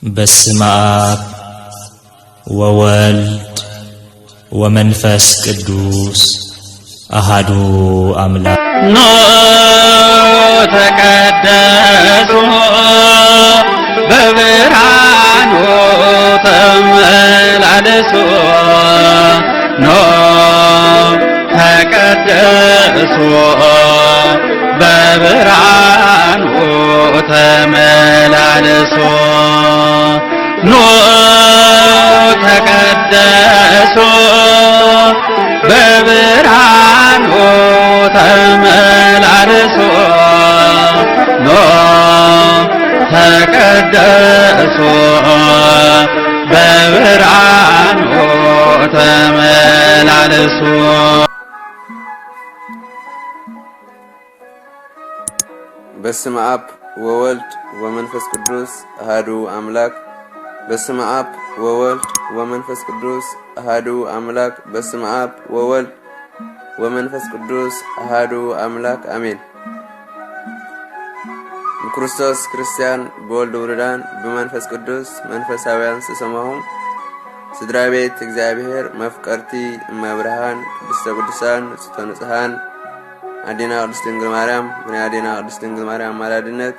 በስመ አብ ወወልድ ወመንፈስ ቅዱስ አሃዱ አምላክ። ኖ ተቀደሱ በብርሃኑ ተመላለሱ። ኖ ተቀደሱ በብርሃኑ ተመላለሱ። ኖ ተቀደሱ በብርሃኑ ተመላለሱ። ኖ ተቀደሱ በብርሃኑ ተመላለሱ። በስመ አብ ወወልድ ወመንፈስ ቅዱስ አሃዱ አምላክ። በስመ አብ ወወልድ ወመንፈስ ቅዱስ አሃዱ አምላክ። በስመ አብ ወወልድ ወመንፈስ ቅዱስ አሃዱ አምላክ አሜን። ንክርስቶስ ክርስቲያን፣ ብወልድ ውሉዳን፣ ብመንፈስ ቅዱስ መንፈሳውያን ስሰማኹም፣ ስድራ ቤት እግዚኣብሔር፣ መፍቀርቲ እመ ብርሃን፣ ቅድስተ ቅዱሳን፣ ንጽሕተ ንጹሓን፣ ኣዴና ቅድስት ድንግል ማርያም፣ ብናይ ኣዴና ቅድስት ድንግል ማርያም ኣማላድነት፣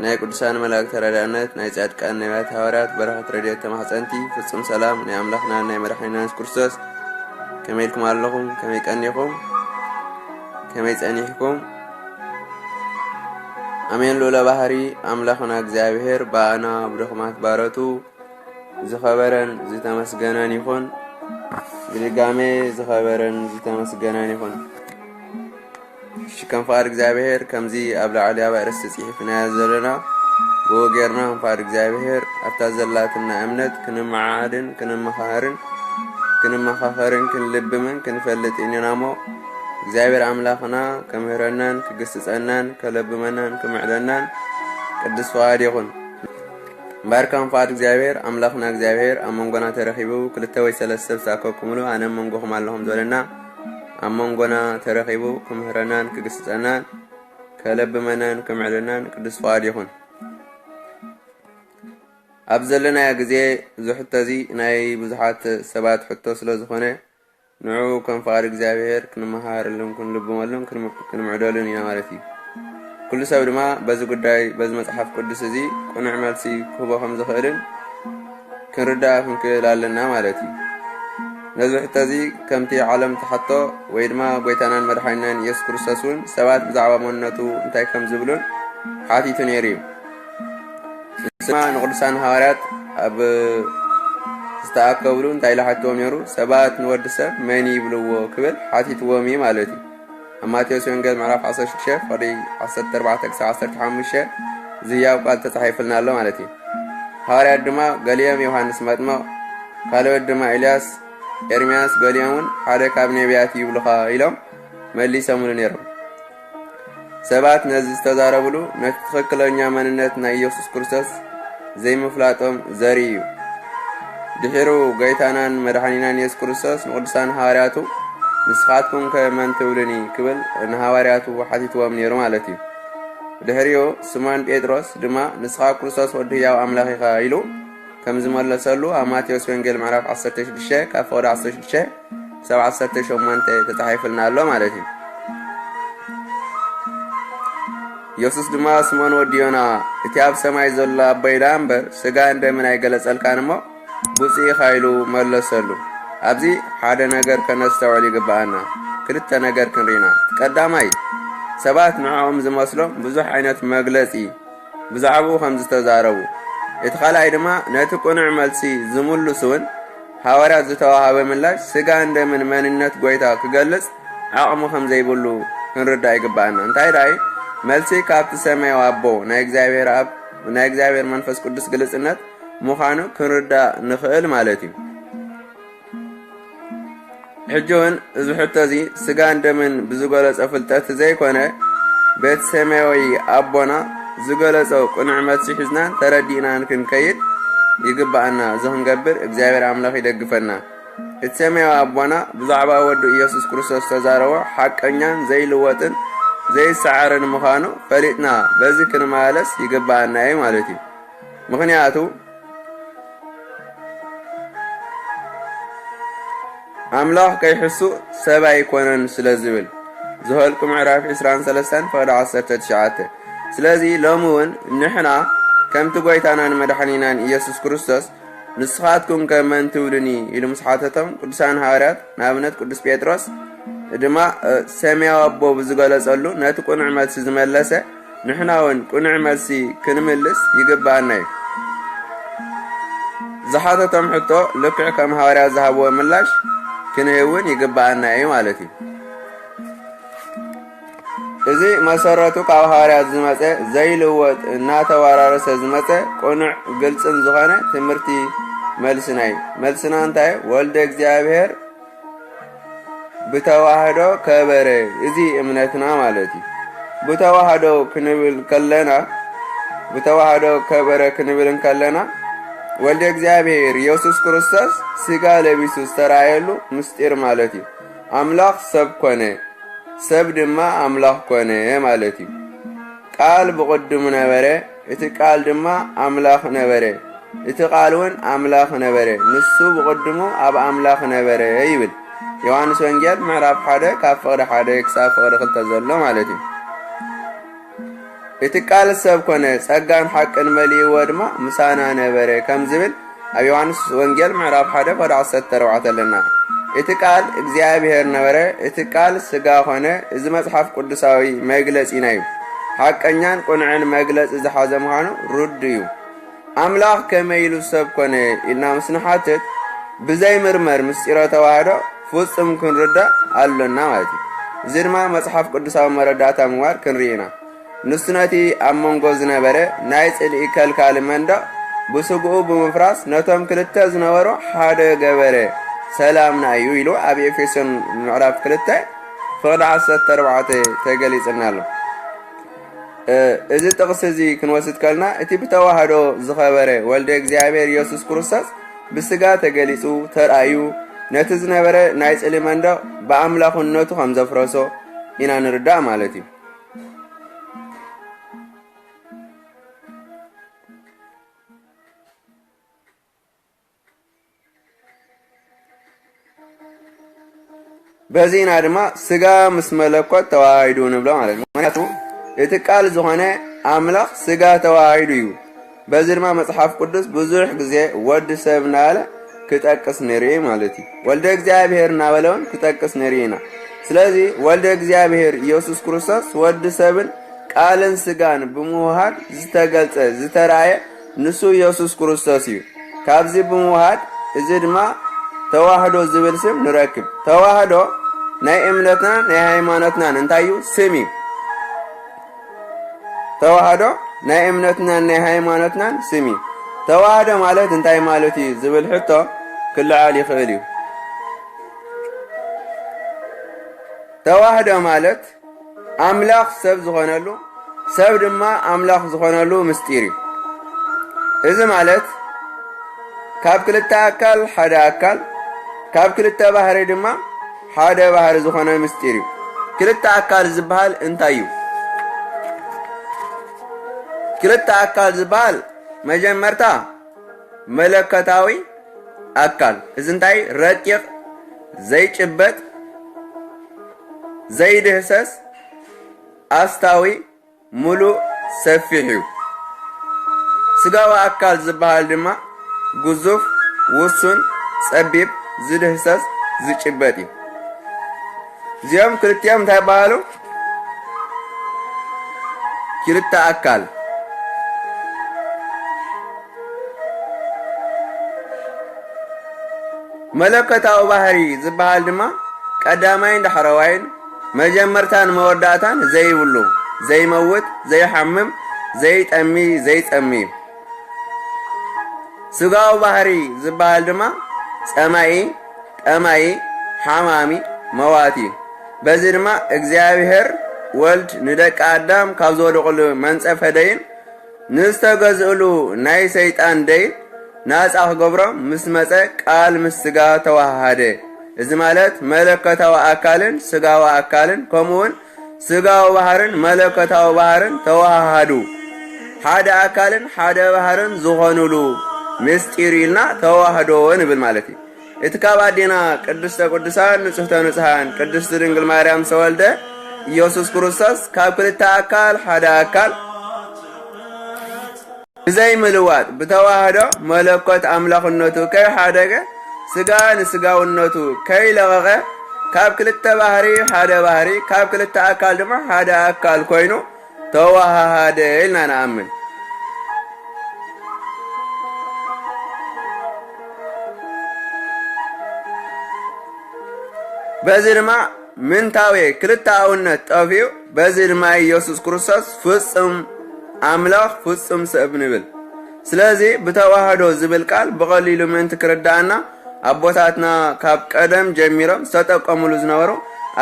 ናይ ቅዱሳን መላእክት ተራዳእነት፣ ናይ ጻድቃን ነቢያት ሃዋርያት በረኸት ረድኤት ተማሕጸንቲ፣ ፍጹም ሰላም ናይ ኣምላኽናን ናይ መድሓኒናን የሱስ ክርስቶስ። ከመይ ኢልኩም ኣለኹም? ከመይ ቀኒኹም? ከመይ ጸኒሕኩም? ኣሜን። ልዑለ ባህሪ ኣምላኽና እግዚኣብሔር ብኣና ብድኹማት ባሮቱ ዝኸበረን ዝተመስገነን ይኹን። ብድጋሜ ዝኸበረን ዝተመስገነን ይኹን። እሺ፣ ከም ፍቓድ እግዚኣብሔር ከምዚ ኣብ ላዕሊ ኣብ ኣርእስቲ ጽሒፍናዮ ዘለና፣ ብኡ ጌርና ከም ፍቓድ እግዚኣብሔር ኣብታ ዘላትና እምነት ክንመዓዓድን ክንመኻኸርን፣ ክንመኻኸርን ክንልብምን ክንፈልጥን ኢና እሞ፣ እግዚኣብሔር ኣምላኽና ከምህረናን ክግስጸናን ከለብመናን ክምዕደናን ቅዱስ ፍቓድ ይኹን። እምበኣር ከም ፍቓድ እግዚኣብሔር ኣምላኽና እግዚኣብሔር ኣብ መንጎና ተረኺቡ፣ ክልተ ወይ ሰለስተ ዝተኣከብኩምሉ ኣነ ኣብ መንጎኹም ኣለኹም ዝበለና፣ ኣብ መንጎና ተረኺቡ ክምህረናን ክግስጸናን ከለብመናን ክምዕደናን ቅዱስ ፍቓድ ይኹን። ኣብ ዘለናዮ ግዜ እዚ ሕቶ እዚ ናይ ብዙሓት ሰባት ሕቶ ስለ ዝኾነ፣ ንዑ ከም ፍቓድ እግዚኣብሔር ክንመሃረሉን ክንልብመሉን ክንም-፣ ክንምዕደሉን ኢና ማለት እዩ። ኩሉ ሰብ ድማ በዚ ጉዳይ፣ በዚ መጽሓፍ ቅዱስ እዚ ቅኑዕ መልሲ ክህቦ ከም ዝኽእልን ክንርዳእ ክንክእል ኣለና ማለት እዩ። ነዚ ሕቶ እዚ ከምቲ ዓለም ትሓቶ ወይ ድማ ጎይታናን መድሓኒናን ኢየሱስ ክርስቶስ እውን ሰባት ብዛዕባ መንነቱ እንታይ ከም ዝብሉን ሓቲቱ ነይሩ እዩ። ንስማ ንቅዱሳን ሃዋርያት ኣብ ዝተኣከብሉ እንታይ ኢሉ ሓቲትዎም ነይሩ? ሰባት ንወዲ ሰብ መን ይብልዎ ክብል ሓቲትዎም እዩ ማለት እዩ። ኣብ ማቴዎስ ወንጌል ምዕራፍ ዓሰርተ ሽዱሽተ ፍቕዲ ዓሰርተ ኣርባዕተ ክሳብ ዓሰርተ ሓሙሽተ ዝህያብ ቃል ተጻሒፉልና ኣሎ ማለት እዩ። ሃዋርያት ድማ ገሊኦም ዮሃንስ መጥምቕ፣ ካልኦት ድማ ኤልያስ፣ ኤርምያስ፣ ገሊኦም እውን ሓደ ካብ ነቢያት ይብሉኻ ኢሎም መሊሶምሉ ነይሮም። ሰባት ነዚ ዝተዛረብሉ ነቲ ትኽክለኛ መንነት ናይ ኢየሱስ ክርስቶስ ዘይምፍላጦም ዘርኢ እዩ። ድሒሩ ጎይታናን መድሓኒናን ኢየሱስ ክርስቶስ ንቅዱሳን ሃዋርያቱ ንስኻትኩምከ መን ትብሉኒ ክብል ንሃዋርያቱ ሓቲትዎም ነይሩ ማለት እዩ። ድሕሪኡ ስሞን ጴጥሮስ ድማ ንስኻ ክርስቶስ ወዲ ህያው ኣምላኽ ኢኻ ኢሉ ከም ዝመለሰሉ ኣብ ማቴዎስ ወንጌል ምዕራፍ ዓሰርተ ሽዱሽተ ካብ ፍቕዲ ዓሰርተ ሽዱሽተ ክሳብ ዓሰርተ ሸሞንተ ተጻሒፉልና ኣሎ ማለት እዩ። ኢየሱስ ድማ ስሞን ወዲ ዮና እቲ ኣብ ሰማይ ዘሎ ኣቦይ ደኣ እምበር ስጋን ደምን ኣይገለጸልካን እሞ ብፁዕ ኢኻ ኢሉ መለሰሉ። ኣብዚ ሓደ ነገር ከነስተውዕል ይግብኣና። ክልተ ነገር ክንርኢና። ቀዳማይ ሰባት ንዕኦም ዝመስሎም ብዙሕ ዓይነት መግለጺ ብዛዕባኡ ከም ዝተዛረቡ፣ እቲ ካልኣይ ድማ ነቲ ቅኑዕ መልሲ ዝምልሱ እውን ሃዋርያት ዝተዋህበ ምላሽ ስጋን ደምን መንነት ጎይታ ክገልጽ ዓቕሚ ከም ዘይብሉ ክንርዳእ ይግብኣና። እንታይ ደኣይ መልሲ ካብቲ ሰማያዊ ኣቦ ናይ እግዚኣብሔር ኣብ ናይ እግዚኣብሔር መንፈስ ቅዱስ ግልጽነት ምዃኑ ክንርዳእ ንኽእል ማለት እዩ። ሕጂ እውን እዚ ሕቶ እዚ ስጋን ደምን ብዝገለጾ ፍልጠት ዘይኮነ በቲ ሰማያዊ ኣቦና ዝገለጾ ቅኑዕ መልሲ ሒዝናን ተረዲእናን ክንከይድ ይግብኣና። እዚ ክንገብር እግዚኣብሔር ኣምላኽ ይደግፈና። እቲ ሰማያዊ ኣቦና ብዛዕባ ወዱ ኢየሱስ ክርስቶስ ዝተዛረቦ ሓቀኛን ዘይልወጥን ዘይሰዓርን ምዃኑ ፈሊጥና በዚ ክንመላለስ ይግብኣና እዩ ማለት እዩ። ምኽንያቱ ኣምላኽ ከይሕሱ ሰብ ኣይኮነን ስለ ዝብል። ዘኍልቁ ምዕራፍ ዕስራን ሰለስተን ፍቕዲ ዓሰርተ ትሽዓተ። ስለዚ ሎሚ እውን ንሕና ከምቲ ጐይታናን መድሓኒናን ኢየሱስ ክርስቶስ ንስኻትኩም ከ መን ትብሉኒ ኢሉ ምስ ሓተቶም ቅዱሳን ሃዋርያት ንኣብነት ቅዱስ ጴጥሮስ ድማ ሰማያዊ ኣቦ ብዝገለጸሉ ነቲ ቅኑዕ መልሲ ዝመለሰ ንሕና እውን ቅኑዕ መልሲ ክንምልስ ይግብኣና እዩ። ዝሓተቶም ሕቶ ልክዕ ከም ሃዋርያ ዝሃብዎ ምላሽ ክንህብ እውን ይግብኣና እዩ ማለት እዩ። እዚ መሰረቱ ካብ ሃዋርያት ዝመጸ ዘይልወጥ እናተወራረሰ ዝመጸ ቅኑዕ ግልጽን ዝኾነ ትምህርቲ መልስና እዩ። መልስና እንታይ? ወልደ እግዚኣብሔር ብተዋህዶ ከበረ። እዚ እምነትና ማለት እዩ። ብተዋህዶ ክንብል ከለና ብተዋህዶ ከበረ ክንብል እንከለና ወልደ እግዚኣብሔር ኢየሱስ ክርስቶስ ስጋ ለቢሱ ዝተራእየሉ ምስጢር ማለት እዩ። ኣምላኽ ሰብ ኮነ፣ ሰብ ድማ ኣምላኽ ኮነ ማለት እዩ። ቃል ብቕድሙ ነበረ፣ እቲ ቃል ድማ ኣምላኽ ነበረ፣ እቲ ቃል እውን ኣምላኽ ነበረ፣ ንሱ ብቕድሙ ኣብ ኣምላኽ ነበረ ይብል። ዮሃንስ ወንጌል ምዕራፍ ሓደ ካብ ፍቕዲ ሓደ ክሳብ ፍቕዲ ክልተ ዘሎ ማለት እዩ። እቲ ቃል ሰብ ኮነ፣ ጸጋን ሓቅን መሊእዎ ድማ ምሳና ነበረ ከም ዝብል ኣብ ዮሃንስ ወንጌል ምዕራፍ ሓደ ፍቕዲ ዓሰርተ ኣርባዕተ ኣለና። እቲ ቃል እግዚኣብሔር ነበረ፣ እቲ ቃል ስጋ ኮነ። እዚ መጽሓፍ ቅዱሳዊ መግለጺና እዩ። ሓቀኛን ቅኑዕን መግለጺ ዝሓዘ ምዃኑ ርዱእ እዩ። ኣምላኽ ከመይ ኢሉ ሰብ ኮነ ኢልና ምስ ንሓትት ብዘይምርመር ምስጢረ ተዋህዶ ፍጹም ክንርዳእ ኣሎና ማለት እዩ። እዚ ድማ መጽሓፍ ቅዱሳዊ መረዳእታ ምግባር ክንርኢ ኢና። ንሱ ነቲ ኣብ መንጎ ዝነበረ ናይ ጽልኢ ከልካሊ መንደቕ ብስግኡ ብምፍራስ ነቶም ክልተ ዝነበሩ ሓደ ገበረ፣ ሰላም ንኣዩ ኢሉ ኣብ ኤፌሶን ምዕራፍ ክልተ ፍቕዲ ዓሰርተ ኣርባዕተ ተገሊጽና ኣሎ። እዚ ጥቕሲ እዚ ክንወስድ ከልና እቲ ብተዋህዶ ዝኸበረ ወልደ እግዚኣብሔር ኢየሱስ ክርስቶስ ብስጋ ተገሊጹ ተራእዩ ነቲ ዝነበረ ናይ ጽልኢ መንደቕ ብኣምላኽነቱ ከም ዘፍረሶ ኢና ንርዳእ ማለት እዩ። በዚ ኢና ድማ ስጋ ምስ መለኮት ተዋሃሂዱ ንብሎ ማለት እዩ። ምክንያቱ እቲ ቃል ዝኾነ ኣምላኽ ስጋ ተዋሃሂዱ እዩ። በዚ ድማ መጽሓፍ ቅዱስ ብዙሕ ግዜ ወዲ ሰብ እናበለ ክጠቅስ ንርኢ ማለት እዩ። ወልደ እግዚኣብሔር እናበለ እውን ክጠቅስ ንርኢ ኢና። ስለዚ ወልደ እግዚኣብሔር ኢየሱስ ክርስቶስ ወዲ ሰብን ቃልን ስጋን ብምውሃድ ዝተገልጸ ዝተራእየ ንሱ ኢየሱስ ክርስቶስ እዩ። ካብዚ ብምውሃድ እዚ ድማ ተዋህዶ ዝብል ስም ንረክብ። ተዋህዶ ናይ እምነትናን ናይ ሃይማኖትናን እንታይ እዩ? ስም እዩ። ተዋህዶ ናይ እምነትናን ናይ ሃይማኖትናን ስም እዩ። ተዋህዶ ማለት እንታይ ማለት እዩ ዝብል ሕቶ ክለዓል ይኽእል እዩ። ተዋህዶ ማለት ኣምላኽ ሰብ ዝኾነሉ፣ ሰብ ድማ ኣምላኽ ዝኾነሉ ምስጢር እዩ። እዚ ማለት ካብ ክልተ ኣካል ሓደ ኣካል፣ ካብ ክልተ ባህሪ ድማ ሓደ ባህሪ ዝኾነ ምስጢር እዩ። ክልተ ኣካል ዝበሃል እንታይ እዩ? ክልተ ኣካል ዝበሃል መጀመርታ መለኮታዊ ኣካል፣ እዚ እንታይ? ረቂቕ፣ ዘይጭበጥ፣ ዘይድህሰስ፣ ኣስታዊ፣ ምሉእ፣ ሰፊሕ እዩ። ስጋዊ ኣካል ዝበሃል ድማ ግዙፍ፣ ውሱን፣ ጸቢብ፣ ዝድህሰስ፣ ዝጭበጥ እዩ። እዚኦም ክልቲኦም እንታይ ይበሃሉ? ክልተ ኣካል። መለኮታዊ ባህሪ ዝበሃል ድማ ቀዳማይን ዳሕረዋይን መጀመርታን መወዳእታን ዘይብሉ፣ ዘይመውት፣ ዘይሓምም፣ ዘይጠሚ፣ ዘይጸሚ እዩ። ስጋዊ ባህሪ ዝበሃል ድማ ጸማኢ፣ ጠማኢ፣ ሓማሚ፣ መዋቲ። በዚ ድማ እግዚኣብሔር ወልድ ንደቂ ኣዳም ካብ ዝወደቑሉ መንጸፈ ደይን ንዝተገዝእሉ ናይ ሰይጣን ደይን ናጻ ክገብሮም ምስ መጸ ቃል ምስ ስጋ ተዋሃሃደ። እዚ ማለት መለኮታዊ ኣካልን ስጋዊ ኣካልን ከምኡውን ስጋዊ ባህርን መለኮታዊ ባህርን ተዋሃሃዱ። ሓደ ኣካልን ሓደ ባህርን ዝኾኑሉ ምስጢር ኢልና ተዋህዶ ንብል ማለት እዩ። እቲ ካብ ኣዴና ቅድስተ ቅዱሳን ንጽህተ ንጹሃን ቅድስት ድንግል ማርያም ዝተወልደ ኢየሱስ ክርስቶስ ካብ ክልተ ኣካል ሓደ ኣካል ብዘይ ምልዋጥ ብተዋህዶ መለኮት ኣምላኽነቱ ከይሓደገ፣ ስጋ ንስጋውነቱ ከይለቐቐ፣ ካብ ክልተ ባህሪ ሓደ ባህሪ፣ ካብ ክልተ ኣካል ድማ ሓደ ኣካል ኮይኑ ተዋሃሃደ ኢልና ንኣምን። በዚ ድማ ምንታዌ ክልተኣውነት ጠፊኡ፣ በዚ ድማ ኢየሱስ ክርስቶስ ፍጹም ኣምላኽ ፍጹም ሰብ ንብል። ስለዚ ብተዋህዶ ዝብል ቃል ብቐሊሉ ምእንቲ ክርዳኣና ኣቦታትና ካብ ቀደም ጀሚሮም ዝተጠቀሙሉ ዝነበሩ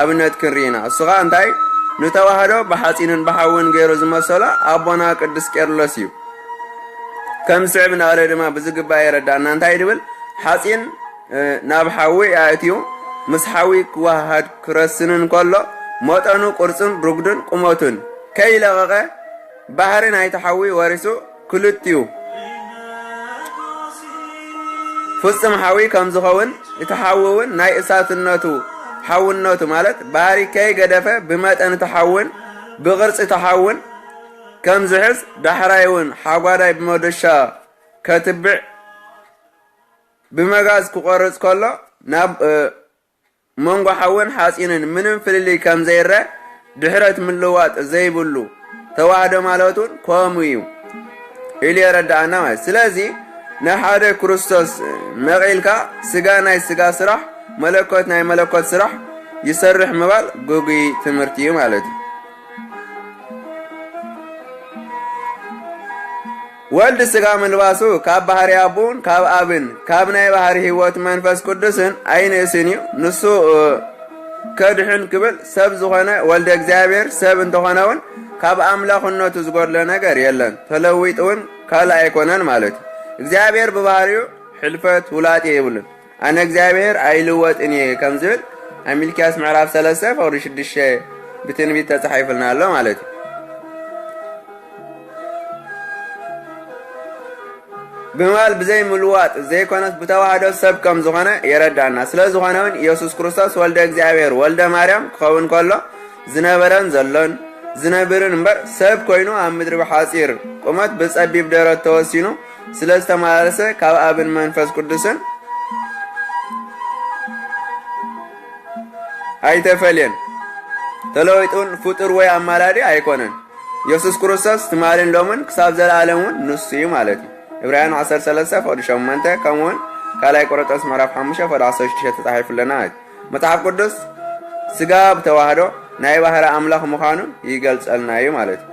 ኣብነት ክንርኢ ኢና። እሱ ኸኣ እንታይ? ንተዋህዶ ብሓጺንን ብሓውን ገይሩ ዝመሰሎ ኣቦና ቅዱስ ቄርሎስ እዩ። ከም ዝስዕብ እናበለ ድማ ብዝግባእ የረዳእና። እንታይ ድብል? ሓጺን ናብ ሓዊ ኣእትዩ ምስ ሓዊ ክወሃሃድ ክረስንን ከሎ መጠኑ ቅርጹን ርጉድን ቁመቱን ከይለቐቐ ባህሪ ናይቲ ሓዊ ወሪሱ ክልቲኡ ፍጹም ሓዊ ከም ዝኸውን፣ እቲ ሓዊ እውን ናይ እሳትነቱ ሓውነቱ ማለት ባህሪ ከይገደፈ ብመጠን እቲ ሓውን ብቕርጺ እቲ ሓውን ከም ዝሕዝ፣ ዳሕራይ እውን ሓጓዳይ ብመዶሻ ከትብዕ ብመጋዝ ክቆርጽ ከሎ ናብ መንጎ ሓውን ሓጺንን ምንም ፍልልይ ከም ዘይረ ድሕረት ምልዋጥ ዘይብሉ ተዋህዶ ማለት እውን ከምኡ እዩ ኢሉ የረዳኣና ማለት። ስለዚ ንሓደ ክርስቶስ መቒልካ ስጋ ናይ ስጋ ስራሕ፣ መለኮት ናይ መለኮት ስራሕ ይሰርሕ ምባል ግጉይ ትምህርቲ እዩ ማለት እዩ። ወልድ ስጋ ምልባሱ ካብ ባህሪ ኣቡን ካብ ኣብን ካብ ናይ ባህሪ ህይወት መንፈስ ቅዱስን ኣይንእስን እዩ። ንሱ ከድሕን ክብል ሰብ ዝኾነ ወልደ እግዚኣብሔር ሰብ እንተኾነ እውን ካብ ኣምላኽነቱ ዝጎድለ ነገር የለን። ተለዊጡ እውን ካልእ ኣይኮነን ማለት እዩ። እግዚኣብሔር ብባህሪኡ ሕልፈት ውላጥ የብሉን። ኣነ እግዚኣብሔር ኣይልወጥን እየ ከም ዝብል ኣብ ሚልክያስ ምዕራፍ ሰለስተ ፈቕዲ ሽዱሽተ ብትንቢት ተጻሒፉልና ኣሎ ማለት እዩ። ብምባል ብዘይ ምልዋጥ ዘይኮነስ ብተዋህዶ ሰብ ከም ዝኾነ የረዳና። ስለ ዝኾነ እውን ኢየሱስ ክርስቶስ ወልደ እግዚኣብሔር ወልደ ማርያም ክኸውን ከሎ ዝነበረን ዘሎን ዝነብርን እምበር ሰብ ኮይኑ ኣብ ምድሪ ብሓጺር ቁመት ብጸቢብ ደረት ተወሲኑ ስለ ዝተመላለሰ ካብ ኣብን መንፈስ ቅዱስን ኣይተፈልየን። ተለዊጡን ፍጡር ወይ ኣማላዲ ኣይኮነን። ኢየሱስ ክርስቶስ ትማልን ሎምን ክሳብ ዘለኣለም እውን ንሱ እዩ ማለት እዩ። ዕብራውያን ዓሰርተ ሰለስተ ፈቕዲ ሸሞንተ ከምኡ እውን ካልኣይ ቆሮንጦስ ምዕራፍ ሓሙሽተ ፈቕዲ ዓሰርተ ሽዱሽተ ተጻሒፉ ኣለና ማለት እዩ። መጽሓፍ ቅዱስ ስጋ ብተዋህዶ ናይ ባህሪ ኣምላኽ ምዃኑ ይገልጸልና እዩ ማለት እዩ።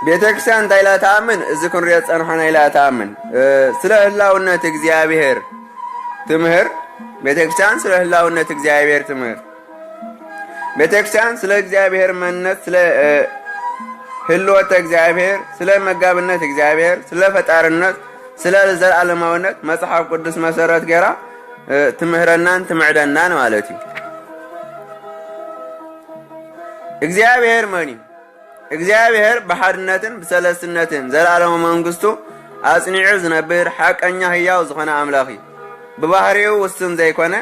ቤተክርስትያን እንታይ ኢላ ትኣምን? እዚ ክንሪኦ ዝጸናሕና ኢላ ትኣምን። እ፣ ስለ ህላውነት እግዚኣብሔር ትምህር። ቤተክርስትያን ስለ ህላውነት እግዚኣብሔር ትምህር። ቤተክርስትያን ስለ እግዚኣብሔር መንነት፣ ስለ፣ እ፣ ህልወተ እግዚኣብሔር፣ ስለ መጋብነት እግዚኣብሔር፣ ስለ ፈጣርነት፣ ስለ ዘላለማውነት መጽሓፍ ቅዱስ መሰረት ገይራ፣ እ፣ ትምህረናን ትምዕደናን ማለት እዩ። እግዚኣብሔር መን እዩ? እግዚኣብሔር ብሓድነትን ብሰለስትነትን ዘላለማዊ መንግስቱ ኣጽኒዑ ዝነብር ሓቀኛ ህያው ዝኾነ ኣምላኽ እዩ። ብባህሪኡ ውሱን ዘይኮነ፣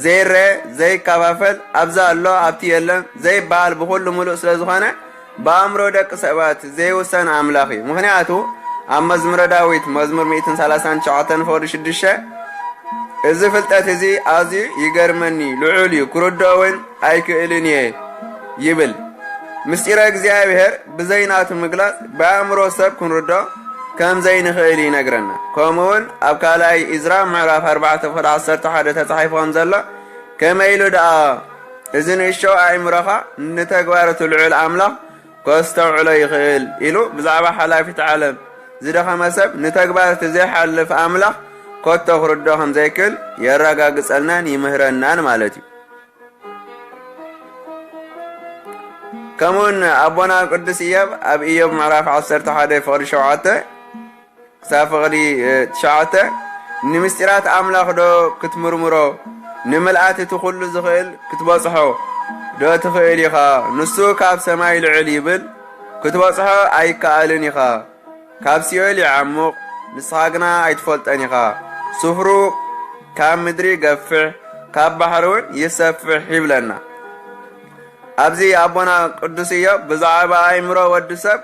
ዘይረአ፣ ዘይከፋፈል፣ ኣብዚ ኣሎ ኣብቲ የለን ዘይበሃል ብኹሉ ምሉእ ስለ ዝኾነ ብኣእምሮ ደቂ ሰባት ዘይውሰን ኣምላኽ እዩ። ምኽንያቱ ኣብ መዝሙረ ዳዊት መዝሙር ሚእትን ሰላሳን ትሽዓተን ፈቕዲ ሽዱሽተ እዚ ፍልጠት እዚ ኣዝዩ ይገርመኒ፣ ልዑል እዩ፣ ክርድኦ እውን ኣይክእልን እየ ይብል። ምስጢረ እግዚኣብሔር ብዘይ ናቱ ምግላጽ ብኣእምሮ ሰብ ክንርድኦ ከም ዘይንኽእል ይነግረና። ከምኡ እውን ኣብ ካልኣይ ኢዝራ ምዕራፍ ኣርባዕተ ፍቕዲ ዓሰርተ ሓደ ተጻሒፉ ከም ዘሎ፣ ከመይ ኢሉ ደኣ እዚ ንእሽቶ ኣእምሮኻ ንተግባር እቲ ልዑል ኣምላኽ ከስተውዕሎ ይኽእል ኢሉ ብዛዕባ ሓላፊት ዓለም ዝደኸመ ሰብ ንተግባር እቲ ዘይሓልፍ ኣምላኽ ኮቶ ክርዶ ከም ዘይክእል የረጋግጸልናን ይምህረናን ማለት እዩ። ከምኡውን ኣቦና ቅዱስ ኢዮብ ኣብ ኢዮብ ምዕራፍ ዓሰርተ ሓደ ፍቕዲ ሸውዓተ ክሳብ ፍቕዲ፣ እ፣ ትሽዓተ፣ ንምስጢራት ኣምላኽ ዶ ክትምርምሮ፣ ንምልኣት እቲ ኩሉ ዝኽእል ክትበጽሖ ዶ ትኽእል ኢኻ? ንሱ ካብ ሰማይ ልዕል ይብል፣ ክትበጽሖ ኣይከኣልን ኢኻ። ካብ ሲኦል ይዓሙቕ፣ ንስኻ ግና ኣይትፈልጦን ኢኻ። ስፍሩ ካብ ምድሪ ይገፍሕ፣ ካብ ባሕሪ እውን ይሰፍሕ ይብለና። ኣብዚ ኣቦና ቅዱስ ኢዮብ ብዛዕባ ኣእምሮ ወዲ ሰብ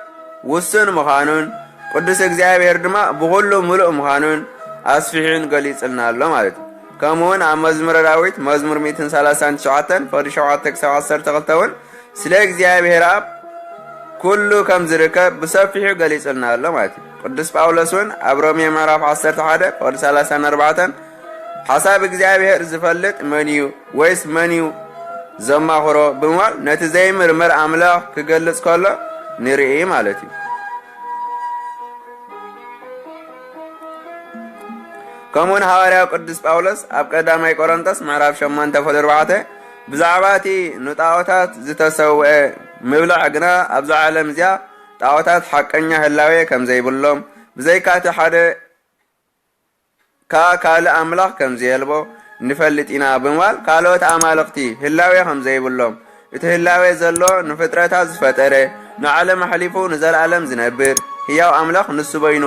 ውሱን ምዃኑን፣ ቅዱስ እግዚኣብሔር ድማ ብኹሉ ምሉእ ምዃኑን ኣስፊሑን ገሊጽልና ኣሎ ማለት እዩ። ከምኡውን ኣብ መዝሙረ ዳዊት መዝሙር ሚእትን ሰላሳን ትሽዓተን ፍቕዲ ሸውዓተ ክሳብ ዓሰርተ ክልተ እውን ስለ እግዚኣብሔር ኣብ ኩሉ ከም ዝርከብ ብሰፊሑ ገሊጽልና ኣሎ ማለት እዩ። ቅዱስ ጳውሎስ እውን ኣብ ሮሜ ምዕራፍ ዓሰርተ ሓደ ፍቕዲ ሰላሳን ኣርባዕተን ሓሳብ እግዚኣብሔር ዝፈልጥ መን እዩ? ወይስ መን እዩ ዘማኽሮ? ብምባል ነቲ ዘይምርመር ኣምላኽ ክገልጽ ከሎ ንርኢ ማለት እዩ። ከምኡውን ሃዋርያ ቅዱስ ጳውሎስ ኣብ ቀዳማይ ቆሮንቶስ ምዕራፍ ሸሞንተ ፍቕዲ ኣርባዕተ ብዛዕባ እቲ ንጣዖታት ዝተሰውአ ምብላዕ ግና ኣብዛ ዓለም እዚኣ ጣዖታት ሓቀኛ ህላዌ ከም ዘይብሎም፣ ብዘይካ እቲ ሓደ ከኣ ካልእ ኣምላኽ ከም ዘየልቦ ንፈልጥ ኢና ብምባል፣ ካልኦት ኣማልኽቲ ህላዌ ከም ዘይብሎም፣ እቲ ህላዌ ዘሎ ንፍጥረታት ዝፈጠረ፣ ንዓለም ኣሕሊፉ ንዘለኣለም ዝነብር ህያው ኣምላኽ ንሱ በይኑ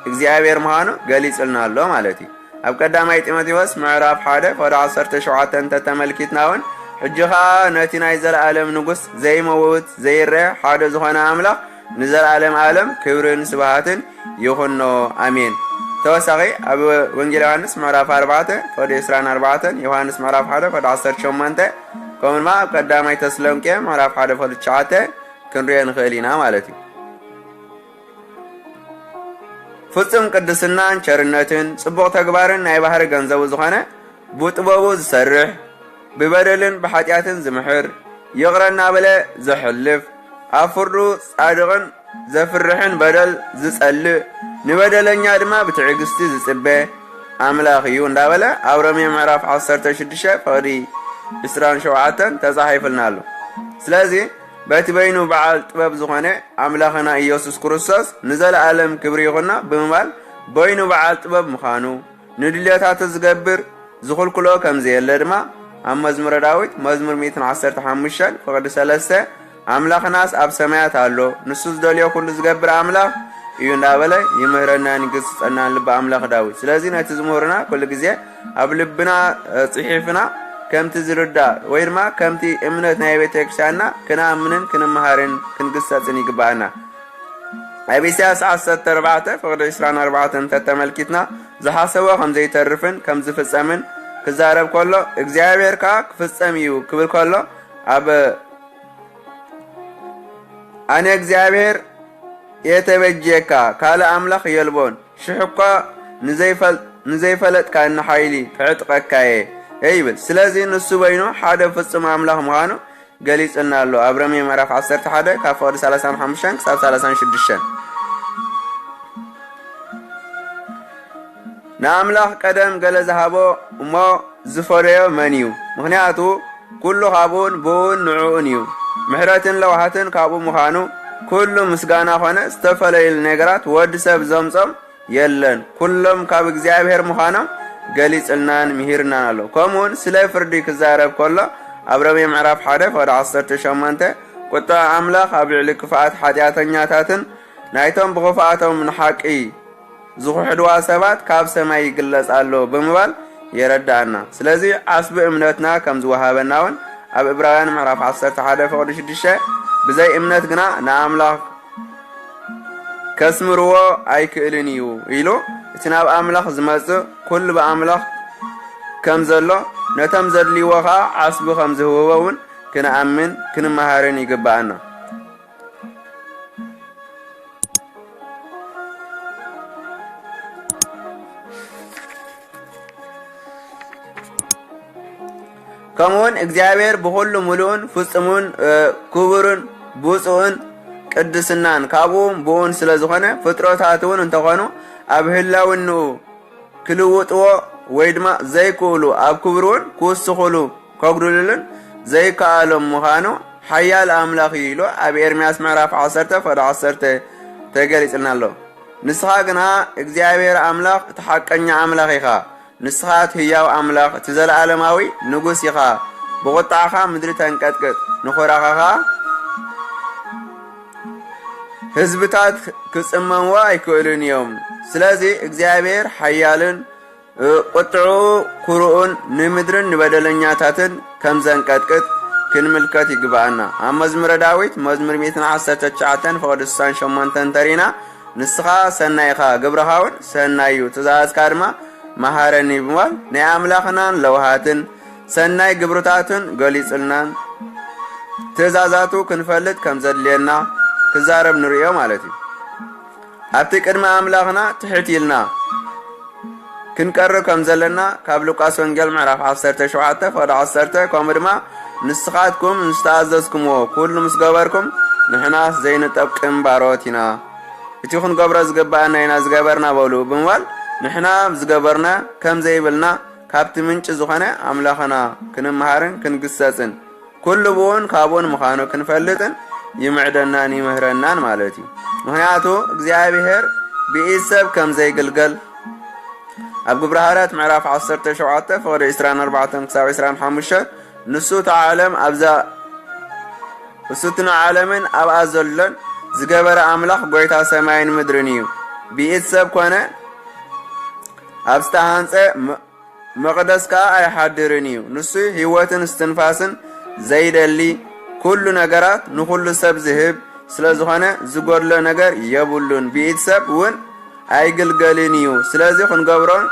እግዚኣብሔር ምዃኑ ገሊጹልና ኣሎ ማለት እዩ። ኣብ ቀዳማይ ጢሞቴዎስ ምዕራፍ ሓደ ፍቕዲ ዓሰርተ ሸውዓተ እንተተመልኪትና እውን፣ ሕጂ ኸኣ ነቲ ናይ ዘለኣለም ንጉስ ዘይመውት ዘይረአ ሓደ ዝኾነ ኣምላኽ ንዘለኣለም ኣለም ክብርን ስብሃትን ይኹኖ። ኣሜን። ተወሳኺ ኣብ ወንጌል ዮሃንስ ምዕራፍ ኣርባዕተ ፍቕዲ ዕስራን ኣርባዕተን፣ ዮሃንስ ምዕራፍ ሓደ ፍቕዲ ዓሰርተ ሸሞንተ፣ ከምኡ ድማ ኣብ ቀዳማይ ተስሎንቄ ምዕራፍ ሓደ ፍቕዲ ትሽዓተ ክንሪኦ ንኽእል ኢና ማለት እዩ። ፍጹም ቅድስናን ቸርነትን ጽቡቕ ተግባርን ናይ ባህሪ ገንዘቡ ዝኾነ፣ ብጥበቡ ዝሰርሕ፣ ብበደልን ብሓጢኣትን ዝምሕር፣ ይቕረ እናበለ ዘሕልፍ፣ ኣብ ፍርዱ ጻድቕን ዘፍርሕን በደል ዝጸልእ፣ ንበደለኛ ድማ ብትዕግስቲ ዝጽበ ኣምላኽ እዩ እንዳበለ ኣብ ሮሜ ምዕራፍ ዓሰርተ ሽዱሽተ ፍቕዲ ዕስራን ሸውዓተን ተጻሒፉልና ኣሎ። ስለዚ በቲ በይኑ በዓል ጥበብ ዝኾነ ኣምላኽና ኢየሱስ ክርስቶስ ንዘለኣለም ክብሪ ይኹና ብምባል በይኑ በዓል ጥበብ ምዃኑ፣ ንድልዮታቱ ዝገብር ዝኽልክሎ ከም ዘየለ ድማ ኣብ መዝሙረ ዳዊት መዝሙር ሚእትን ዓሰርተ ሓሙሽተን ፍቕዲ ሰለስተ፣ ኣምላኽናስ ኣብ ሰማያት ኣሎ፣ ንሱ ዝደልዮ ኩሉ ዝገብር ኣምላኽ እዩ እንዳበለ ይምህረናን ይግስጸናን ልቢ ኣምላኽ ዳዊት። ስለዚ ነቲ ዝምህሩና ኩሉ ግዜ ኣብ ልብና፣ እ፣ ጽሒፍና ከምቲ ዝርዳእ ወይ ድማ ከምቲ እምነት ናይ ቤተ ክርስቲያንና ክንኣምንን ክንመሃርን ክንግሰጽን ይግባኣና። ኣብ ኢሳያስ ዓሰርተ ኣርባዕተ ፍቕዲ ዕስራን ኣርባዕተን እንተተመልኪትና፣ ዝሓሰቦ ከም ዘይተርፍን ከም ዝፍጸምን ክዛረብ ከሎ፣ እግዚኣብሔር ከኣ ክፍጸም እዩ ክብል ከሎ፣ ኣብ ኣነ እግዚኣብሔር እየ ተበጅየካ፣ ካልእ ኣምላኽ የልቦን፣ ሽሕ እኳ ንዘይፈል-፣ ንዘይፈለጥካኒ ሓይሊ ክዕጥቀካ እየ ይብል። ስለዚ ንሱ በይኑ ሓደ ፍጹም ኣምላኽ ምዃኑ ገሊጹልና ኣሎ። ኣብ ሮሜ ምዕራፍ ዓሰርተ ሓደ ካብ ፍቕዲ ሰላሳን ሓሙሽተን ክሳብ ሰላሳን ሽዱሽተን። ንኣምላኽ ቀደም ገለ ዝሃቦ እሞ ዝፈደዮ መን እዩ? ምኽንያቱ ኩሉ ካብኡን ብኡን ንዕኡን እዩ። ምሕረትን ለውሃትን ካብኡ ምዃኑ፣ ኩሉ ምስጋና ኾነ ዝተፈለዩ ነገራት ወዲ ሰብ ዘምጾም የለን፣ ኩሎም ካብ እግዚኣብሔር ምዃኖም ገሊጽልናን ምሂርናን ኣሎ። ከምኡውን ስለ ፍርዲ ክዛረብ ከሎ፣ ኣብ ሮሜ ምዕራፍ ሓደ ፍቕዲ ዓሰርተ ሸሞንተ፣ ቁጥዐ ኣምላኽ ኣብ ልዕሊ ክፍኣት ሓጢኣተኛታትን ናይቶም ብኽፍኣቶም ንሓቂ ዝኽሕድዋ ሰባት ካብ ሰማይ ይግለጽ ኣሎ ብምባል የረድኣና። ስለዚ ዓስቢ እምነትና ከም ዝወሃበና እውን ኣብ ዕብራውያን ምዕራፍ ዓሰርተ ሓደ ፍቕዲ ሽዱሽተ፣ ብዘይ እምነት ግና ንኣምላኽ ከስምርዎ ኣይክእልን እዩ ኢሉ፣ እቲ ናብ ኣምላኽ ዝመጽእ ኩሉ ብኣምላኽ ከም ዘሎ፣ ነቶም ዘድልይዎ ኸኣ ዓስቢ ከም ዝህብዎ እውን ክንኣምን ክንመሃርን ይግብኣና። ከምኡውን እግዚኣብሔር ብኹሉ ምሉእን ፍጹምን፣ እ፣ ክቡርን ብፁዕን ቅድስናን ካብኡ ብኡን ስለ ዝኾነ፣ ፍጥረታት እውን እንተኾኑ ኣብ ህላውንኡ ክልውጥዎ ወይ ድማ ዘይክእሉ፣ ኣብ ክብሩ እውን ክውስኹሉ ከጉድሉሉን ዘይከኣሎም ምዃኑ ሓያል ኣምላኽ እዩ ኢሉ ኣብ ኤርምያስ ምዕራፍ ዓሰርተ ፍቕዲ ዓሰርተ ተገሊጽልና ኣሎ። ንስኻ ግና እግዚኣብሔር ኣምላኽ እቲ ሓቀኛ ኣምላኽ ኢኻ። ንስኻ እቲ ህያው ኣምላኽ፣ እቲ ዘለኣለማዊ ንጉስ ኢኻ። ብቑጣዕኻ ምድሪ ተንቀጥቅጥ፣ ንኹራኻ ኸኣ ህዝብታት ክጽመምዎ ኣይክእሉን እዮም። ስለዚ እግዚኣብሔር ሓያልን ቁጥዑ ኩርኡን ንምድርን ንበደለኛታትን ከም ዘንቀጥቅጥ ክንምልከት ይግብኣና። ኣብ መዝሙረ ዳዊት መዝሙር ሚእትን ዓሰርተ ትሽዓተን ፍቕዲ ስሳን ሸሞንተን ተሪና፣ ንስኻ ሰናይ ኢኻ፣ ግብርኻ እውን ሰናይ እዩ፣ ትእዛዝካ ድማ መሃረኒ ብምባል ናይ ኣምላኽናን ለውሃትን ሰናይ ግብርታቱን ገሊጹልናን ትእዛዛቱ ክንፈልጥ ከም ዘድልየና ክዛረብ ንርእዮ ማለት እዩ። ኣብቲ ቅድሚ ኣምላኽና ትሕት ኢልና ክንቀርብ ከም ዘለና ካብ ሉቃስ ወንጌል ምዕራፍ ዓሰርተ ሸውዓተ ፍቕዲ ዓሰርተ፣ ከምኡ ድማ ንስኻትኩም ምስ ተኣዘዝኩምዎ ኩሉ ምስ ገበርኩም ንሕናስ ዘይንጠቅም ባሮት ኢና፣ እቲ ክንገብሮ ዝግብኣና ኢና ዝገበርና በሉ ብምባል ንሕና ዝገበርና ከም ዘይብልና ካብቲ ምንጪ ዝኾነ ኣምላኽና ክንመሃርን ክንግሰጽን ኩሉ ብኡን ካብኡን ምዃኑ ክንፈልጥን ይምዕደናን ይምህረናን ማለት እዩ። ምኽንያቱ እግዚኣብሔር ብኢድ ሰብ ከም ዘይግልገል ኣብ ግብረ ሃዋርያት ምዕራፍ ዓሰርተ ሸውዓተ ፍቕዲ ዕስራን ኣርባዕተን ክሳብ ዕስራን ሓሙሽተን ንሱ እታ ዓለም ኣብዛ እሱ እቲ ንዓለምን ኣብኣ ዘሎን ዝገበረ ኣምላኽ ጐይታ ሰማይን ምድርን እዩ። ብኢድ ሰብ ኮነ ኣብ ዝተሃንጸ መ-፣ መቕደስ ከኣ ኣይሓድርን እዩ። ንሱ ህይወትን እስትንፋስን ዘይደሊ፣ ኩሉ ነገራት ንኹሉ ሰብ ዝህብ ስለ ዝኾነ ዝጎድሎ ነገር የብሉን። ብኢድ ሰብ እውን ኣይግልገልን እዩ። ስለዚ ክንገብሮን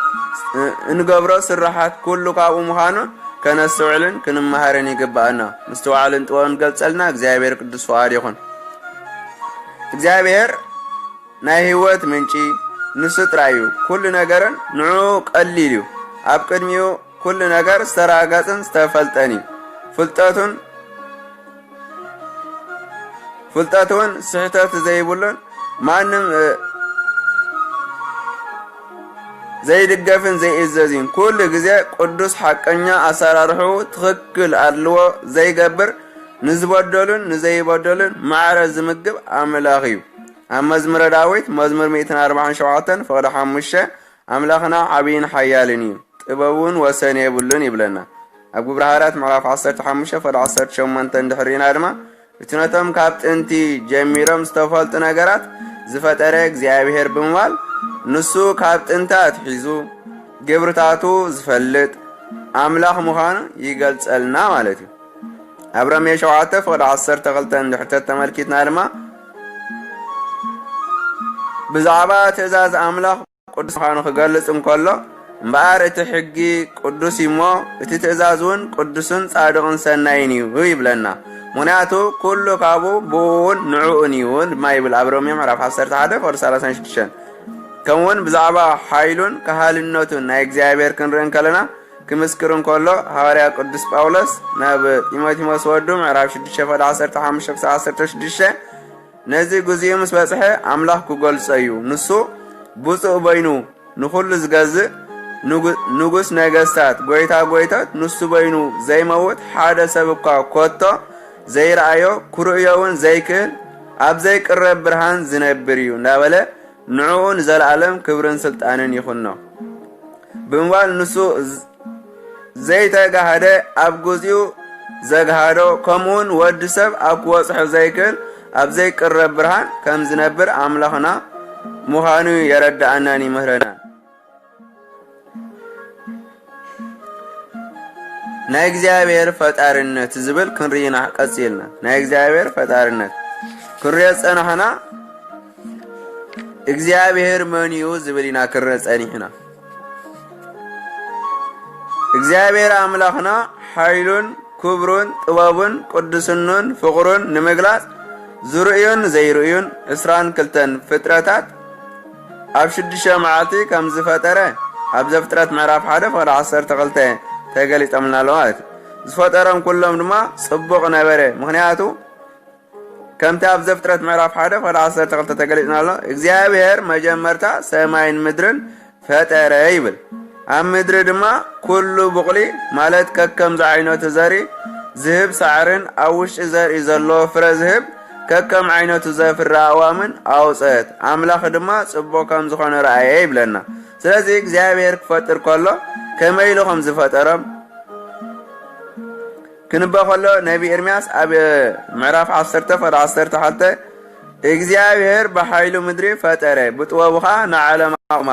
እንገብሮ ስራሓት ኩሉ ካብኡ ምዃኑ ከነስተውዕልን ክንመሃርን ይግብኣና። ምስትውዓልን ጥበብን ገልጸልና እግዚኣብሔር ቅዱስ ፍቓድ ይኹን። እግዚኣብሔር ናይ ህይወት ምንጪ ንሱ ጥራይ እዩ። ኩሉ ነገርን ንዕኡ ቀሊል እዩ። ኣብ ቅድሚኡ ኩሉ ነገር ዝተራገጽን ዝተፈልጠን እዩ። ፍልጠቱን ፍልጠት እውን ስሕተት ዘይብሉን ማንም፣ እ፣ ዘይድገፍን ዘይእዘዝን ኩሉ ግዜ ቅዱስ ሓቀኛ ኣሰራርሕኡ ትኽክል ኣድልዎ ዘይገብር ንዝበደሉን ንዘይበደሉን ማዕረ ዝምግብ ኣምላኽ እዩ። ኣብ መዝሙረ ዳዊት መዝሙር ሚእትን ኣርባዓን ሸውዓተን ፍቕዲ ሓሙሽተ ኣምላኽና ዓብይን ሓያልን እዩ፣ ጥበቡን ወሰን የብሉን ይብለና። ኣብ ግብረ ሃዋርያት ምዕራፍ ዓሰርተ ሓሙሽተ ፍቕዲ ዓሰርተ ሸሞንተ እንድሕር ርኢና ድማ፣ እቲ ነቶም ካብ ጥንቲ ጀሚሮም ዝተፈልጡ ነገራት ዝፈጠረ እግዚኣብሔር ብምባል፣ ንሱ ካብ ጥንቲ ኣትሒዙ ግብርታቱ ዝፈልጥ ኣምላኽ ምዃኑ ይገልጸልና ማለት እዩ። ኣብ ሮሜ ሸውዓተ ፍቕዲ ዓሰርተ ክልተ እንድሕር ተተመልኪትና ድማ፣ ብዛዕባ ትእዛዝ ኣምላኽ ቅዱስ ምዃኑ ክገልጽ እንከሎ፣ እምበኣር እቲ ሕጊ ቅዱስ እዩ እሞ፣ እቲ ትእዛዝ እውን ቅዱስን ጻድቕን ሰናይን እዩ ይብለና። ምኽንያቱ ኩሉ ካብኡ ብእኡ እውን ንዕኡን እዩ ድማ ይብል ኣብ ሮሜ ምዕራፍ ዓሰርተ ሓደ ፍቕዲ ሰላሳን ሽዱሽተን። ከምኡውን ብዛዕባ ሓይሉን ከሃልነቱን ናይ እግዚኣብሔር ክንርኢ እንከለና፣ ክምስክር እንከሎ፣ ሃዋርያ ቅዱስ ጳውሎስ ናብ ጢሞቴዎስ ወዱ ምዕራፍ ሽዱሽተ ፍቕዲ ዓሰርተ ሓሙሽተ ክሳብ ዓሰርተ ሽዱሽተ፣ ነዚ ግዚኡ ምስ በጽሐ ኣምላኽ ክገልጾ እዩ። ንሱ ብፁዕ በይኑ ንኹሉ ዝገዝእ፣ ንጉ-፣ ንጉስ ነገስታት፣ ጐይታ ጐይታት፣ ንሱ በይኑ ዘይመውት፣ ሓደ ሰብ እኳ ከቶ ዘይረኣዮ፣ ክርእዮ እውን ዘይክእል፣ ኣብ ዘይቅረብ ብርሃን ዝነብር እዩ እንዳበለ፣ ንዕኡ ንዘለኣለም ክብርን ስልጣንን ይኹኖ። ብምባል ንሱ ዝ-፣ ዘይተጋህደ ኣብ ግዚኡ ዘግሃዶ፣ ከምኡውን ወዲ ሰብ ኣብ ክበጽሖ ዘይክእል ኣብ ዘይቅረብ ብርሃን ከም ዝነብር ኣምላኽና ምዃኑ የረድኣናን ይምህረናን። ናይ እግዚኣብሔር ፈጣርነት ዝብል ክንርኢ ኢና ቀጺልና። ናይ እግዚኣብሔር ፈጣርነት ክንሪኦ ዝጸናሕና እግዚኣብሔር መን እዩ ዝብል ኢና ክንርኢ ጸኒሕና። እግዚኣብሔር ኣምላኽና ሓይሉን ክብሩን ጥበቡን ቅድስኑን ፍቕሩን ንምግላጽ ዝርእዩን ዘይርእዩን ዕስራን ክልተን ፍጥረታት ኣብ ሽዱሽተ መዓልቲ ከም ዝፈጠረ ኣብ ዘፍጥረት ምዕራፍ ሓደ ፍቕዲ ዓሰርተ ክልተ ተገሊጾምልና ኣለዉ ማለት እዩ። ዝፈጠሮም ኩሎም ድማ ጽቡቕ ነበረ። ምኽንያቱ ከምቲ ኣብ ዘፍጥረት ምዕራፍ ሓደ ፍቕዲ ዓሰርተ ክልተ ተገሊጽና ኣሎ፣ እግዚኣብሔር መጀመርታ ሰማይን ምድርን ፈጠረ ይብል። ኣብ ምድሪ ድማ ኩሉ ቡቕሊ፣ ማለት ከከም ዝዓይነቱ ዘርኢ ዝህብ ሳዕርን ኣብ ውሽጢ ዘርኢ ዘሎ ፍረ ዝህብ ከከም ዓይነቱ ዘፍሪ ኣእዋምን ኣውፀት። ኣምላኽ ድማ ጽቡቕ ከም ዝኾነ ረኣየ ይብለና። ስለዚ እግዚኣብሔር ክፈጥር ከሎ ከመይ ኢሉ ከም ዝፈጠሮም ክንበ ከሎ፣ ነቢ ኤርምያስ ኣብ ምዕራፍ ዓሰርተ ፍቕዲ ዓሰርተ ሓደ፣ እግዚኣብሔር ብሓይሉ ምድሪ ፈጠረ፣ ብጥበቡ ኸዓ ንዓለም ኣቑማ፣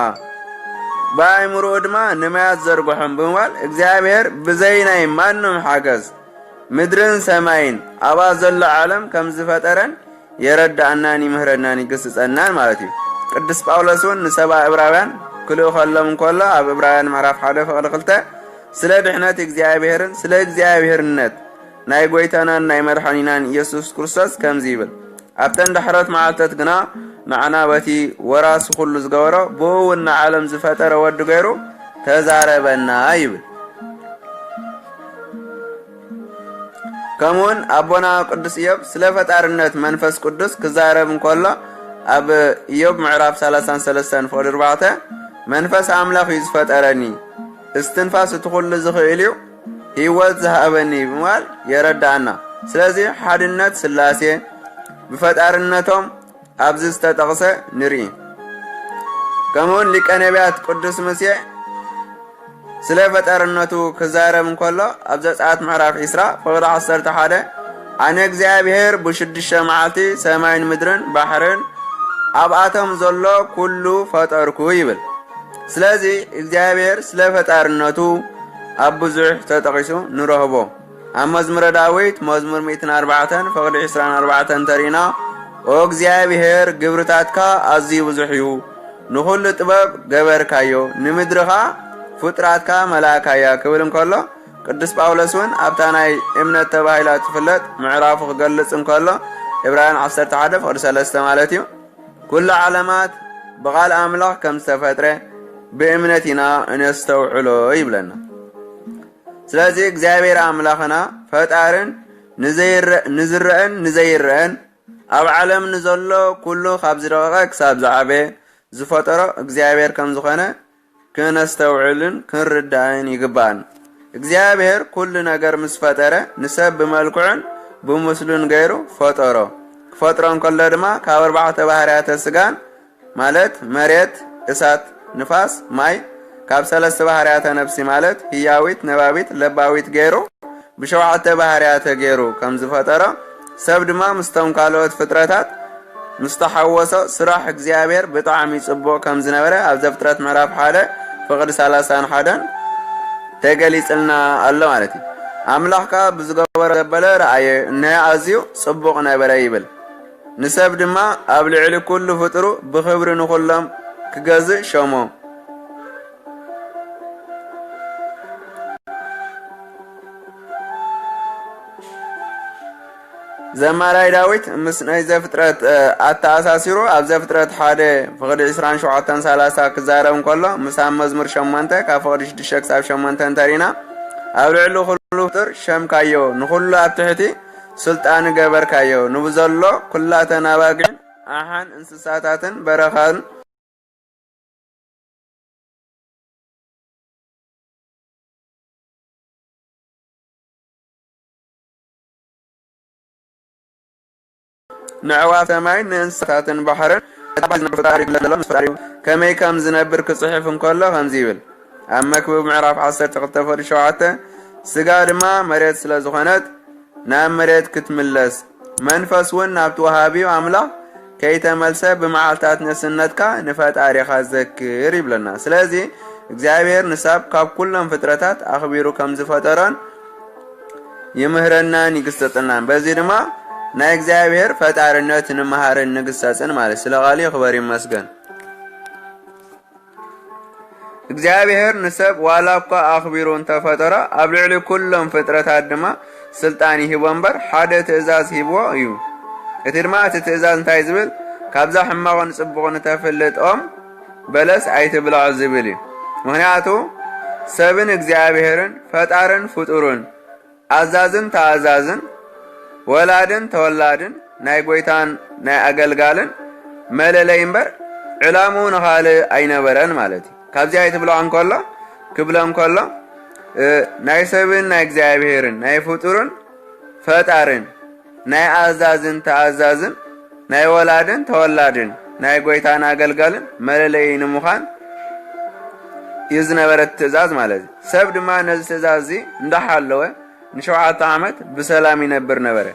ብኣእምሮኡ ድማ ንማያት ዘርግሖም ብምባል፣ እግዚኣብሔር ብዘይ ናይ ማንም ሓገዝ ምድርን ሰማይን ኣብኣ ዘሎ ዓለም ከም ዝፈጠረን የረድኣናን ይምህረናን ይግስጸናን ማለት እዩ። ቅዱስ ጳውሎስ እውን ንሰብኣ እብራውያን ክልእኸሎም እንከሎ፣ ኣብ እብራውያን ምዕራፍ ሓደ ፍቕዲ ክልተ፣ ስለ ድሕነት እግዚኣብሔርን ስለ እግዚኣብሔርነት ናይ ጐይታናን ናይ መድሓኒናን ኢየሱስ ክርስቶስ ከምዚ ይብል፣ ኣብተን ዳሕሮት መዓልታት ግና ንዓና በቲ ወራሲ ኩሉ ዝገበሮ፣ ብኡ እውን ንዓለም ዝፈጠረ ወዱ ገይሩ ተዛረበና ይብል። ከምኡውን ኣቦና ቅዱስ ኢዮብ ስለ ፈጣርነት መንፈስ ቅዱስ ክዛረብ እንከሎ፣ ኣብ ኢዮብ ምዕራፍ ሰላሳን ሰለስተን ፍቕዲ ኣርባዕተ፣ መንፈስ ኣምላኽ እዩ ዝፈጠረኒ፣ እስትንፋስ እቲ ኩሉ ዝኽእል እዩ፣ ህይወት ዝሃበኒ ብምባል የረድኣና። ስለዚ ሓድነት ስላሴ ብፈጣርነቶም ኣብዚ ዝተጠቕሰ ንርኢ። ከምኡውን ሊቀ ነቢያት ቅዱስ ሙሴ ስለ ፈጣርነቱ ክዛረብ እንከሎ፣ ኣብ ዘጸኣት ምዕራፍ ዒስራ ፍቕዲ ዓሰርተ ሓደ፣ ኣነ እግዚኣብሔር ብሽዱሽተ መዓልቲ ሰማይን ምድርን ባሕርን ኣብኣቶም ዘሎ ኩሉ ፈጠርኩ ይብል። ስለዚ እግዚኣብሔር ስለ ፈጣርነቱ ኣብ ብዙሕ ተጠቒሱ ንረኽቦ። ኣብ መዝሙረ ዳዊት መዝሙር ሚእትን ኣርባዕተን ፍቕዲ ዒስራን ኣርባዕተን እንተሪእና፣ ኦ እግዚኣብሔር፣ ግብርታትካ ኣዝዩ ብዙሕ እዩ፣ ንኹሉ ጥበብ ገበርካዮ፣ ንምድሪ ኸኣ ፍጡራትካ መላእካያ ክብል እንከሎ፣ ቅዱስ ጳውሎስ እውን ኣብታ ናይ እምነት ተባሂላ ትፍለጥ ምዕራፉ ክገልጽ እንከሎ፣ ዕብራውያን ዓሰርተ ሓደ ፍቕዲ ሰለስተ ማለት እዩ፣ ኩሉ ዓለማት ብቓል ኣምላኽ ከም ዝተፈጥረ ብእምነት ኢና እነስተውዕሎ ይብለና። ስለዚ እግዚኣብሔር ኣምላኽና ፈጣርን ንዘይረ-፣ ንዝረአን ንዘይረአን ኣብ ዓለም ንዘሎ ኩሉ ካብ ዝደቐቐ ክሳብ ዝዓበየ ዝፈጠሮ እግዚኣብሔር ከም ዝኾነ ክነስተውዕልን ክንርዳእን ይግባእን። እግዚኣብሔር ኩሉ ነገር ምስ ፈጠረ ንሰብ ብመልክዑን ብምስሉን ገይሩ ፈጠሮ። ክፈጥሮ እንከሎ ድማ ካብ ኣርባዕተ ባህርያተ ስጋን ማለት መሬት፣ እሳት፣ ንፋስ፣ ማይ፣ ካብ ሰለስተ ባህርያተ ነፍሲ ማለት ህያዊት፣ ነባቢት፣ ለባዊት ገይሩ ብሸውዓተ ባህርያተ ገይሩ ከም ዝፈጠሮ፣ ሰብ ድማ ምስቶም ካልኦት ፍጥረታት ምስ ተሓወሶ ስራሕ እግዚኣብሔር ብጣዕሚ ጽቡቕ ከም ዝነበረ ኣብ ዘፍጥረት ምዕራፍ ሓደ ፍቕዲ ሰላሳን ሓደን ተገሊጽልና ኣሎ ማለት እዩ። ኣምላኽ ከኣ ብዝገበሮ ዘበለ ረኣየ፣ እነሆ ኣዝዩ ጽቡቕ ነበረ ይብል። ንሰብ ድማ ኣብ ልዕሊ ኩሉ ፍጥሩ ብኽብሪ ንኹሎም ክገዝእ ሸሞ። ዘማራይ ዳዊት ምስ ናይ ዘፍጥረት፣ እ፣ ኣተኣሳሲሩ ኣብ ዘፍጥረት ሓደ ፍቕዲ ዒስራን ሸውዓተን ሰላሳ ክዛረብ እንከሎ፣ ምስ ኣብ መዝሙር ሸሞንተ ካብ ፍቕዲ ሽዱሽተ ክሳብ ሸሞንተ እንተሪና፣ ኣብ ልዕሊ ኩሉ ፍጡር ሸምካዮ፣ ንኹሉ ኣብ ትሕቲ ስልጣን ገበርካዮ፣ ንብዘሎ ኩላተን ኣባጊዕን ኣሓን እንስሳታትን በረኻን ንዕዋፍ ሰማይን ንእንስሳታትን ባሕርን፣ እቲ ኣብ ዝነብር ፈጣሪ ክብለሎም ምስ ፈጣሪኡ ከመይ ከም ዝነብር ክጽሕፍ እንከሎ ከምዚ ይብል። ኣብ መክብብ ምዕራፍ ዓሰርተ ክልተ ፍቕዲ ሸውዓተ፣ ስጋ ድማ መሬት ስለ ዝኾነት ናብ መሬት ክትምለስ፣ መንፈስ እውን ናብቲ ወሃቢኡ ኣምላኽ ከይተመልሰ ብመዓልታት ንእስነትካ ንፈጣሪኻ ዘክር ይብለና። ስለዚ እግዚኣብሔር ንሰብ ካብ ኩሎም ፍጥረታት ኣኽቢሩ ከም ዝፈጠሮን ይምህረናን ይግሰጸናን። በዚ ድማ ናይ እግዚኣብሔር ፈጣርነት ንምሃርን ንግሰጽን ማለት። ስለ ቃሉ ይኽበር ይመስገን። እግዚኣብሔር ንሰብ ዋላ እኳ ኣኽቢሩ እንተፈጠሮ፣ ኣብ ልዕሊ ኩሎም ፍጥረታት ድማ ስልጣን ይህቦ እምበር ሓደ ትእዛዝ ሂብዎ እዩ። እቲ ድማ እቲ ትእዛዝ እንታይ ዝብል? ካብዛ ሕማቕን ጽቡቕን እተፍልጥ ኦም በለስ ኣይትብላዕ ዝብል እዩ። ምኽንያቱ ሰብን እግዚኣብሔርን ፈጣርን ፍጡርን ኣዛዝን ተኣዛዝን፣ ወላድን ተወላድን፣ ናይ ጐይታን ናይ ኣገልጋልን መለለይ እምበር፣ ዕላምኡ ንኻልእ ኣይነበረን ማለት እዩ። ካብዚኣ ኣይትብሎ እንከሎ ክብሎ እንከሎ እ፣ ናይ ሰብን ናይ እግዚኣብሔርን ናይ ፍጡርን ፈጣርን ናይ ኣዛዝን ተኣዛዝን ናይ ወላድን ተወላድን ናይ ጎይታን ኣገልጋልን መለለዪ ንምዃን እዩ ዝነበረ ትእዛዝ ማለት እዩ። ሰብ ድማ ነዚ ትእዛዝ እዚ እንዳሓለወ ንሸውዓተ ዓመት ብሰላም ይነብር ነበረ።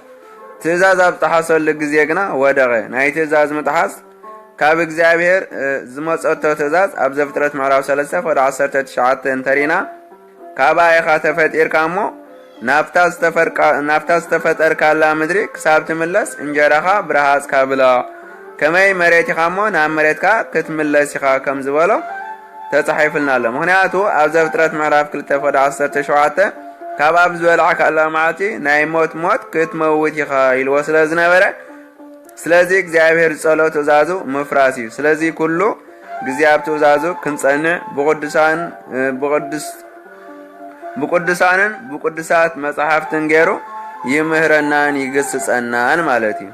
ትእዛዝ ኣብ ዝጠሓሰሉ ግዜ ግና ወደቐ። ናይ ትእዛዝ ምጥሓስ ካብ እግዚኣብሔር ዝመጸቶ ትእዛዝ ኣብ ዘፍጥረት ምዕራፍ ሰለስተ ፍቕዲ ዓሰርተ ትሽዓተ እንተሪና፣ ካብኣ ኢኻ ተፈጢርካ እሞ ናብታ ዝተፈርቃ-፣ ናብታ ዝተፈጠርካላ ምድሪ ክሳብ ትምለስ እንጀራኻ ብረሃጽካ ብላዕ፣ ከመይ መሬት ኢኻ እሞ ናብ መሬትካ ክትምለስ ኢኻ ከም ዝበሎ ተጻሒፉልና ኣሎ። ምኽንያቱ ኣብ ዘፍጥረት ምዕራፍ ክልተ ፍቕዲ ዓሰርተ ሸውዓተ፣ ካብኣ ብዝበላዕካላ መዓልቲ ናይ ሞት ሞት ክትመውት ኢኻ ኢልዎ ስለ ዝነበረ፣ ስለዚ እግዚኣብሔር ዝጸሎ ትእዛዙ ምፍራስ እዩ። ስለዚ ኩሉ ግዜ ኣብ ትእዛዙ ክንጸንዕ ብቕዱሳን፣ ብቕዱስ-፣ ብቅዱሳንን ብቅዱሳት መጻሕፍትን ገይሩ ይምህረናን ይግስጸናን ማለት እዩ።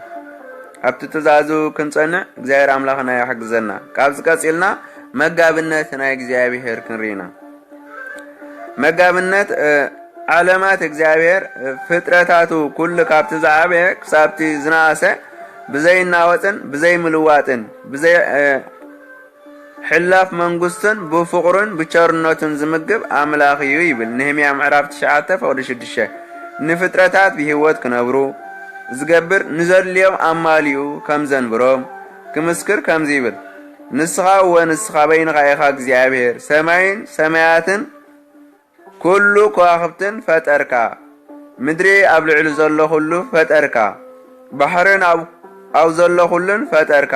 ኣብቲ ትእዛዙ ክንጸንዕ እግዚኣብሔር ኣምላኽና ይሕግዘና። ካብዚ ቀጺልና መጋብነት ናይ እግዚኣብሔር ክንርኢና። መጋብነት፣ እ፣ ዓለማት እግዚኣብሔር፣ እ፣ ፍጥረታቱ ኩሉ ካብቲ ዝዓበየ ክሳብቲ ዝነኣሰ ብዘይናወጽን ብዘይምልዋጥን ብዘይ፣ እ፣ ሕላፍ መንግስቱን ብፍቕሩን ብቸርነቱን ዝምግብ ኣምላኽ እዩ ይብል። ነህምያ ምዕራፍ ትሽዓተ ፍቕዲ ሽዱሽተ። ንፍጥረታት ብህይወት ክነብሩ ዝገብር ንዘድልዮም ኣማሊኡ ከም ዘንብሮም ክምስክር ከምዚ ይብል፣ ንስኻ እወ ንስኻ በይንኻ ኢኻ እግዚኣብሔር፣ ሰማይን ሰማያትን ኩሉ ከዋኽብትን ፈጠርካ፣ ምድሪ ኣብ ልዕሊ ዘሎ ኩሉ ፈጠርካ፣ ባሕርን ኣብ፣ ኣብ ዘሎ ኩሉን ፈጠርካ፣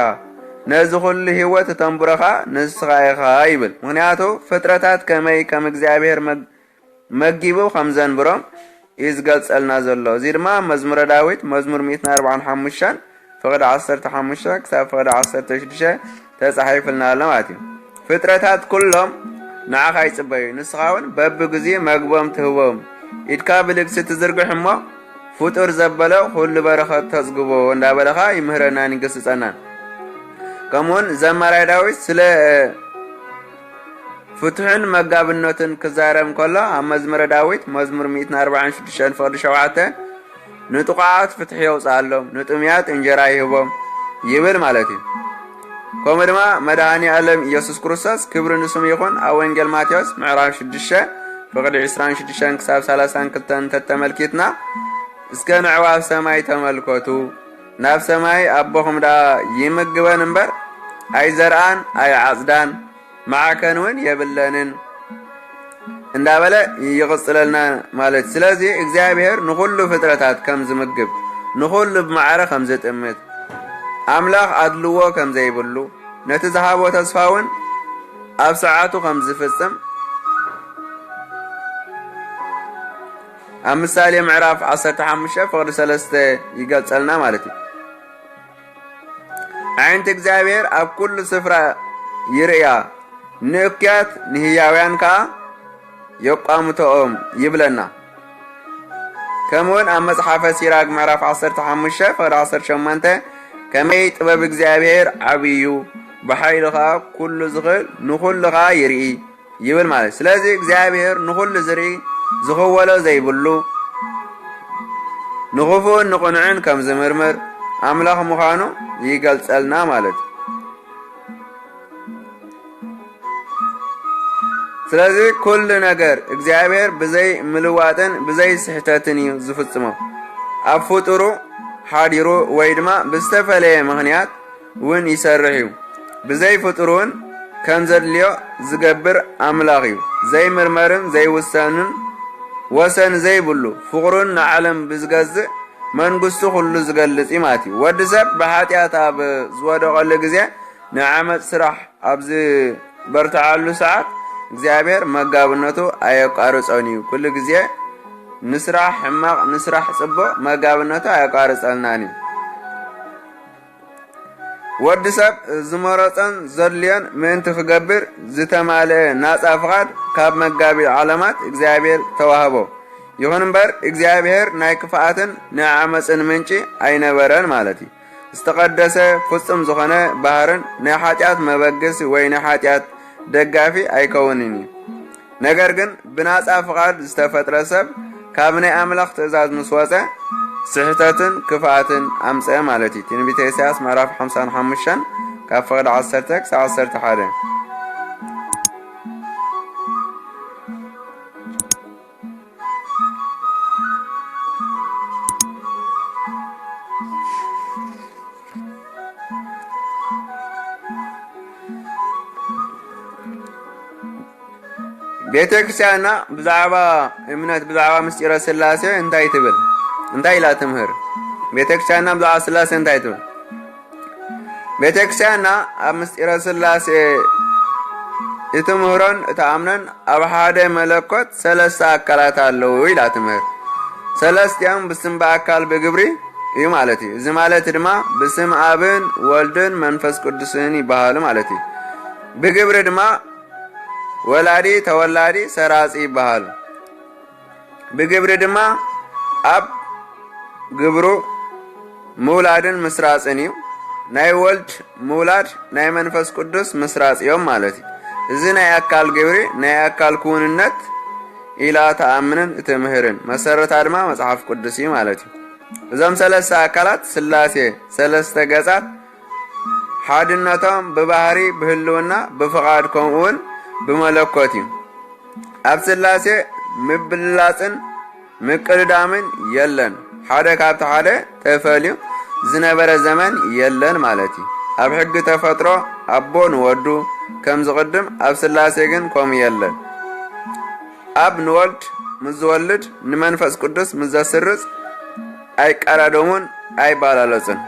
ነዚ ኩሉ ህይወት እተንብረኻ ንስኻ ኢኻ ይብል። ምኽንያቱ ፍጥረታት ከመይ ከም እግዚኣብሔር መግ-፣ መጊቡ ከም ዘንብሮም እዩ ዝገልጸልና ዘሎ። እዚ ድማ ኣብ መዝሙረ ዳዊት መዝሙር ሚእትን ኣርባዓን ሓሙሽተን ፍቕዲ ዓሰርተ ሓሙሽተ ክሳብ ፍቕዲ ዓሰርተ ሽዱሽተ ተጻሒፉልና ኣሎ ማለት እዩ። ፍጥረታት ኩሎም ንዓኻ ይጽበዩ፣ ንስኻ እውን በብግዜ መግቦም ትህቦም። ኢድካ ብልግሲ ትዝርግሕ እሞ ፍጡር ዘበለ ኩሉ በረኸት ተጽግቦ እንዳበለኻ ይምህረናን ይገስጸናን። ከምኡውን ዘማራይ ዳዊት ስለ ፍትሕን መጋብነትን ክዛረብ እንከሎ ኣብ መዝሙረ ዳዊት መዝሙር ሚእትን ኣርባዓን ሽዱሽተን ፍቕዲ ሸውዓተ ንጥቑዓት ፍትሒ የውፅኣሎም፣ ንጥሙያት እንጀራ ይህቦም ይብል ማለት እዩ። ከምኡ ድማ መድኃኔ ዓለም ኢየሱስ ክርስቶስ ክብሪ ንስሙ ይኹን ኣብ ወንጌል ማቴዎስ ምዕራፍ ሽዱሽተ ፍቕዲ ዕስራን ሽዱሽተን ክሳብ ሰላሳን ክልተን እንተተመልኪትና እስከ ንዕዋፍ ሰማይ ተመልከቱ፣ ናብ ሰማይ ኣቦኹም ደኣ ይምግበን እምበር ኣይዘርኣን ኣይዓጽዳን መዓከን እውን የብለንን እንዳበለ ይቕጽለልና ማለት። ስለዚ እግዚኣብሔር ንኹሉ ፍጥረታት ከም ዝምግብ፣ ንኹሉ ብማዕረ ከም ዝጥምት፣ ኣምላኽ ኣድልዎ ከም ዘይብሉ፣ ነቲ ዝሃቦ ተስፋ እውን ኣብ ሰዓቱ ከም ዝፍጽም ኣብ ምሳሌ ምዕራፍ ዓሰርተ ሓሙሽተ ፍቕዲ ሰለስተ ይገልጸልና ማለት እዩ። ኣዒንቲ እግዚኣብሔር ኣብ ኩሉ ስፍራ ይርእያ፣ ንእኩያት ንህያውያን ከኣ የቋምቶኦም ይብለና። ከምኡውን ኣብ መጽሓፈ ሲራክ ምዕራፍ ዓሰርተ ሓሙሽተ ፍቕዲ ዓሰርተ ሸሞንተ ከመይ ጥበብ እግዚኣብሔር ዓብዪ እዩ፣ ብሓይሉ ኸኣ ኩሉ ዝኽእል ንኹሉ ኸኣ ይርኢ ይብል ማለት። ስለዚ እግዚኣብሔር ንኹሉ ዝርኢ ዝኽወሎ ዘይብሉ ንኽፉእን ንቕኑዕን ከም ዝምርምር ኣምላኽ ምዃኑ ይገልጸልና ማለት እዩ። ስለዚ ኩሉ ነገር እግዚኣብሔር ብዘይ ምልዋጥን ብዘይ ስሕተትን እዩ ዝፍጽሞ። ኣብ ፍጡሩ ሓዲሩ ወይ ድማ ብዝተፈለየ ምኽንያት እውን ይሰርሕ እዩ። ብዘይ ፍጡር እውን ከም ዘድልዮ ዝገብር ኣምላኽ እዩ። ዘይምርመርን ዘይውሰንን ወሰን ዘይብሉ ፍቕሩን ንዓለም ብዝገዝእ መንግስቱ ኩሉ ዝገልጽ እዩ ማለት እዩ። ወዲ ሰብ ብሓጢኣት ኣብ ዝወደቐሉ ግዜ ንዓመፅ ስራሕ ኣብ ዝበርትዓሉ ሰዓት እግዚኣብሔር መጋብነቱ ኣየቋርጾን እዩ። ኩሉ ግዜ ንስራሕ ሕማቕ ንስራሕ ጽቡቕ መጋብነቱ ኣየቋርጸልናን እዩ። ወዲ ሰብ ዝመረጾን ዘድልዮን ምእንቲ ክገብር ዝተማልአ ናጻ ፍቓድ ካብ መጋቢ ዓለማት እግዚኣብሔር ተዋህቦ። ይኹን እምበር እግዚኣብሔር ናይ ክፍኣትን ናይ ዓመፅን ምንጪ ኣይነበረን ማለት እዩ። ዝተቐደሰ ፍጹም ዝኾነ ባህርን ናይ ሓጢኣት መበግሲ ወይ ናይ ሓጢኣት ደጋፊ ኣይከውንን እዩ። ነገር ግን ብናጻ ፍቓድ ዝተፈጥረ ሰብ ካብ ናይ ኣምላኽ ትእዛዝ ምስ ወጸ ስሕተትን ክፍኣትን ኣምጸ ማለት እዩ። ትንቢተ ኢሳያስ ምዕራፍ ሓምሳን ሓሙሽተን ካብ ፍቕዲ ዓሰርተ ክሳብ ዓሰርተ ሓደ። ቤተ ክርስቲያንና ብዛዕባ እምነት፣ ብዛዕባ ምስጢረ ስላሴ እንታይ ትብል? እንታይ ኢላ ትምህር? ቤተ ክርስቲያንና ብዛዕባ ስላሴ እንታይ ትብል? ቤተ ክርስቲያንና ኣብ ምስጢረ ስላሴ እትምህሮን እትኣምነን ኣብ ሓደ መለኮት ሰለስተ ኣካላት ኣለዉ ኢላ ትምህር። ሰለስቲኦም ብስም ብኣካል ብግብሪ እዩ ማለት እዩ። እዚ ማለት ድማ ብስም ኣብን ወልድን መንፈስ ቅዱስን ይበሃሉ ማለት እዩ። ብግብሪ ድማ ወላዲ፣ ተወላዲ፣ ሰራጺ ይበሃሉ። ብግብሪ ድማ ኣብ ግብሩ ምውላድን ምስራጽን እዩ። ናይ ወልድ ምውላድ ናይ መንፈስ ቅዱስ ምስራጽ እዮም ማለት እዩ። እዚ ናይ ኣካል ግብሪ ናይ ኣካል ክውንነት ኢላ ተኣምንን እትምህርን መሰረታ ድማ መጽሓፍ ቅዱስ እዩ ማለት እዩ። እዞም ሰለስተ ኣካላት ስላሴ ሰለስተ ገጻት ሓድነቶም ብባህሪ፣ ብህልውና፣ ብፍቓድ ከምኡውን ብመለኮት እዩ። ኣብ ስላሴ ምብልላጽን ምቅድዳምን የለን። ሓደ ካብቲ ሓደ ተፈልዩ ዝነበረ ዘመን የለን ማለት እዩ። ኣብ ሕጊ ተፈጥሮ ኣቦ ንወዱ ከም ዝቕድም ኣብ ስላሴ ግን ከምኡ የለን። ኣብ ንወልድ ምስ ዝወልድ ንመንፈስ ቅዱስ ምስ ዘስርጽ ኣይቀዳደሙን ኣይባላለጹን።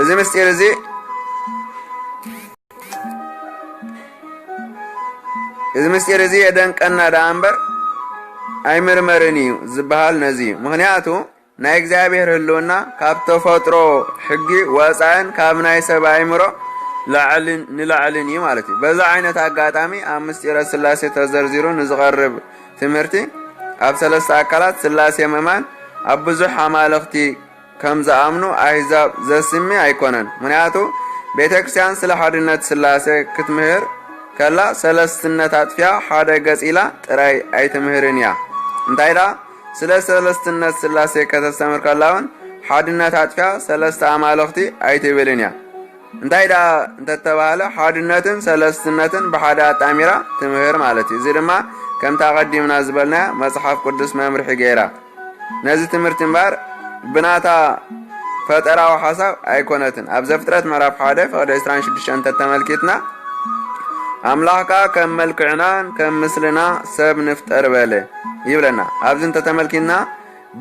እዚ ምስጢር እዚ እዚ ምስጢር እዚ የደንቀና ደኣ እምበር ኣይምርመርን እዩ ዝበሃል ነዚ እዩ። ምኽንያቱ ናይ እግዚኣብሔር ህልውና ካብ ተፈጥሮ ሕጊ ወፃእን ካብ ናይ ሰብ ኣእምሮ ላዕልን ንላዕልን እዩ ማለት እዩ። በዛ ዓይነት ኣጋጣሚ ኣብ ምስጢረ ስላሴ ተዘርዚሩ ንዝቐርብ ትምህርቲ ኣብ ሰለስተ ኣካላት ስላሴ ምእማን ኣብ ብዙሕ ኣማልኽቲ ከም ዝኣምኑ ኣህዛብ ዘስሚ ኣይኮነን። ምኽንያቱ ቤተ ክርስቲያን ስለ ሓድነት ስላሴ ክትምህር ከላ ሰለስትነት ኣጥፊያ ሓደ ገጽ ኢላ ጥራይ ኣይትምህርን እያ። እንታይ ደኣ ስለ ሰለስትነት ስላሴ ከተስተምር ከላ እውን ሓድነት ኣጥፊያ ሰለስተ ኣማልኽቲ ኣይትብልን እያ። እንታይ ደኣ እንተተባህለ ሓድነትን ሰለስትነትን ብሓደ ኣጣሚራ ትምህር ማለት እዩ። እዚ ድማ ከምታ ኣቐዲምና ዝበልናያ መጽሓፍ ቅዱስ መምርሒ ገይራ ነዚ ትምህርቲ እምበኣር ብናታ ፈጠራዊ ሓሳብ ኣይኮነትን። ኣብ ዘፍጥረት ምዕራፍ ሓደ ፍቕዲ ዕስራን ሽዱሽተን እንተተመልኪትና ኣምላኽ ከኣ ከም መልክዕናን ከም ምስልና ሰብ ንፍጠር በለ ይብለና። ኣብዚ እንተተመልኪትና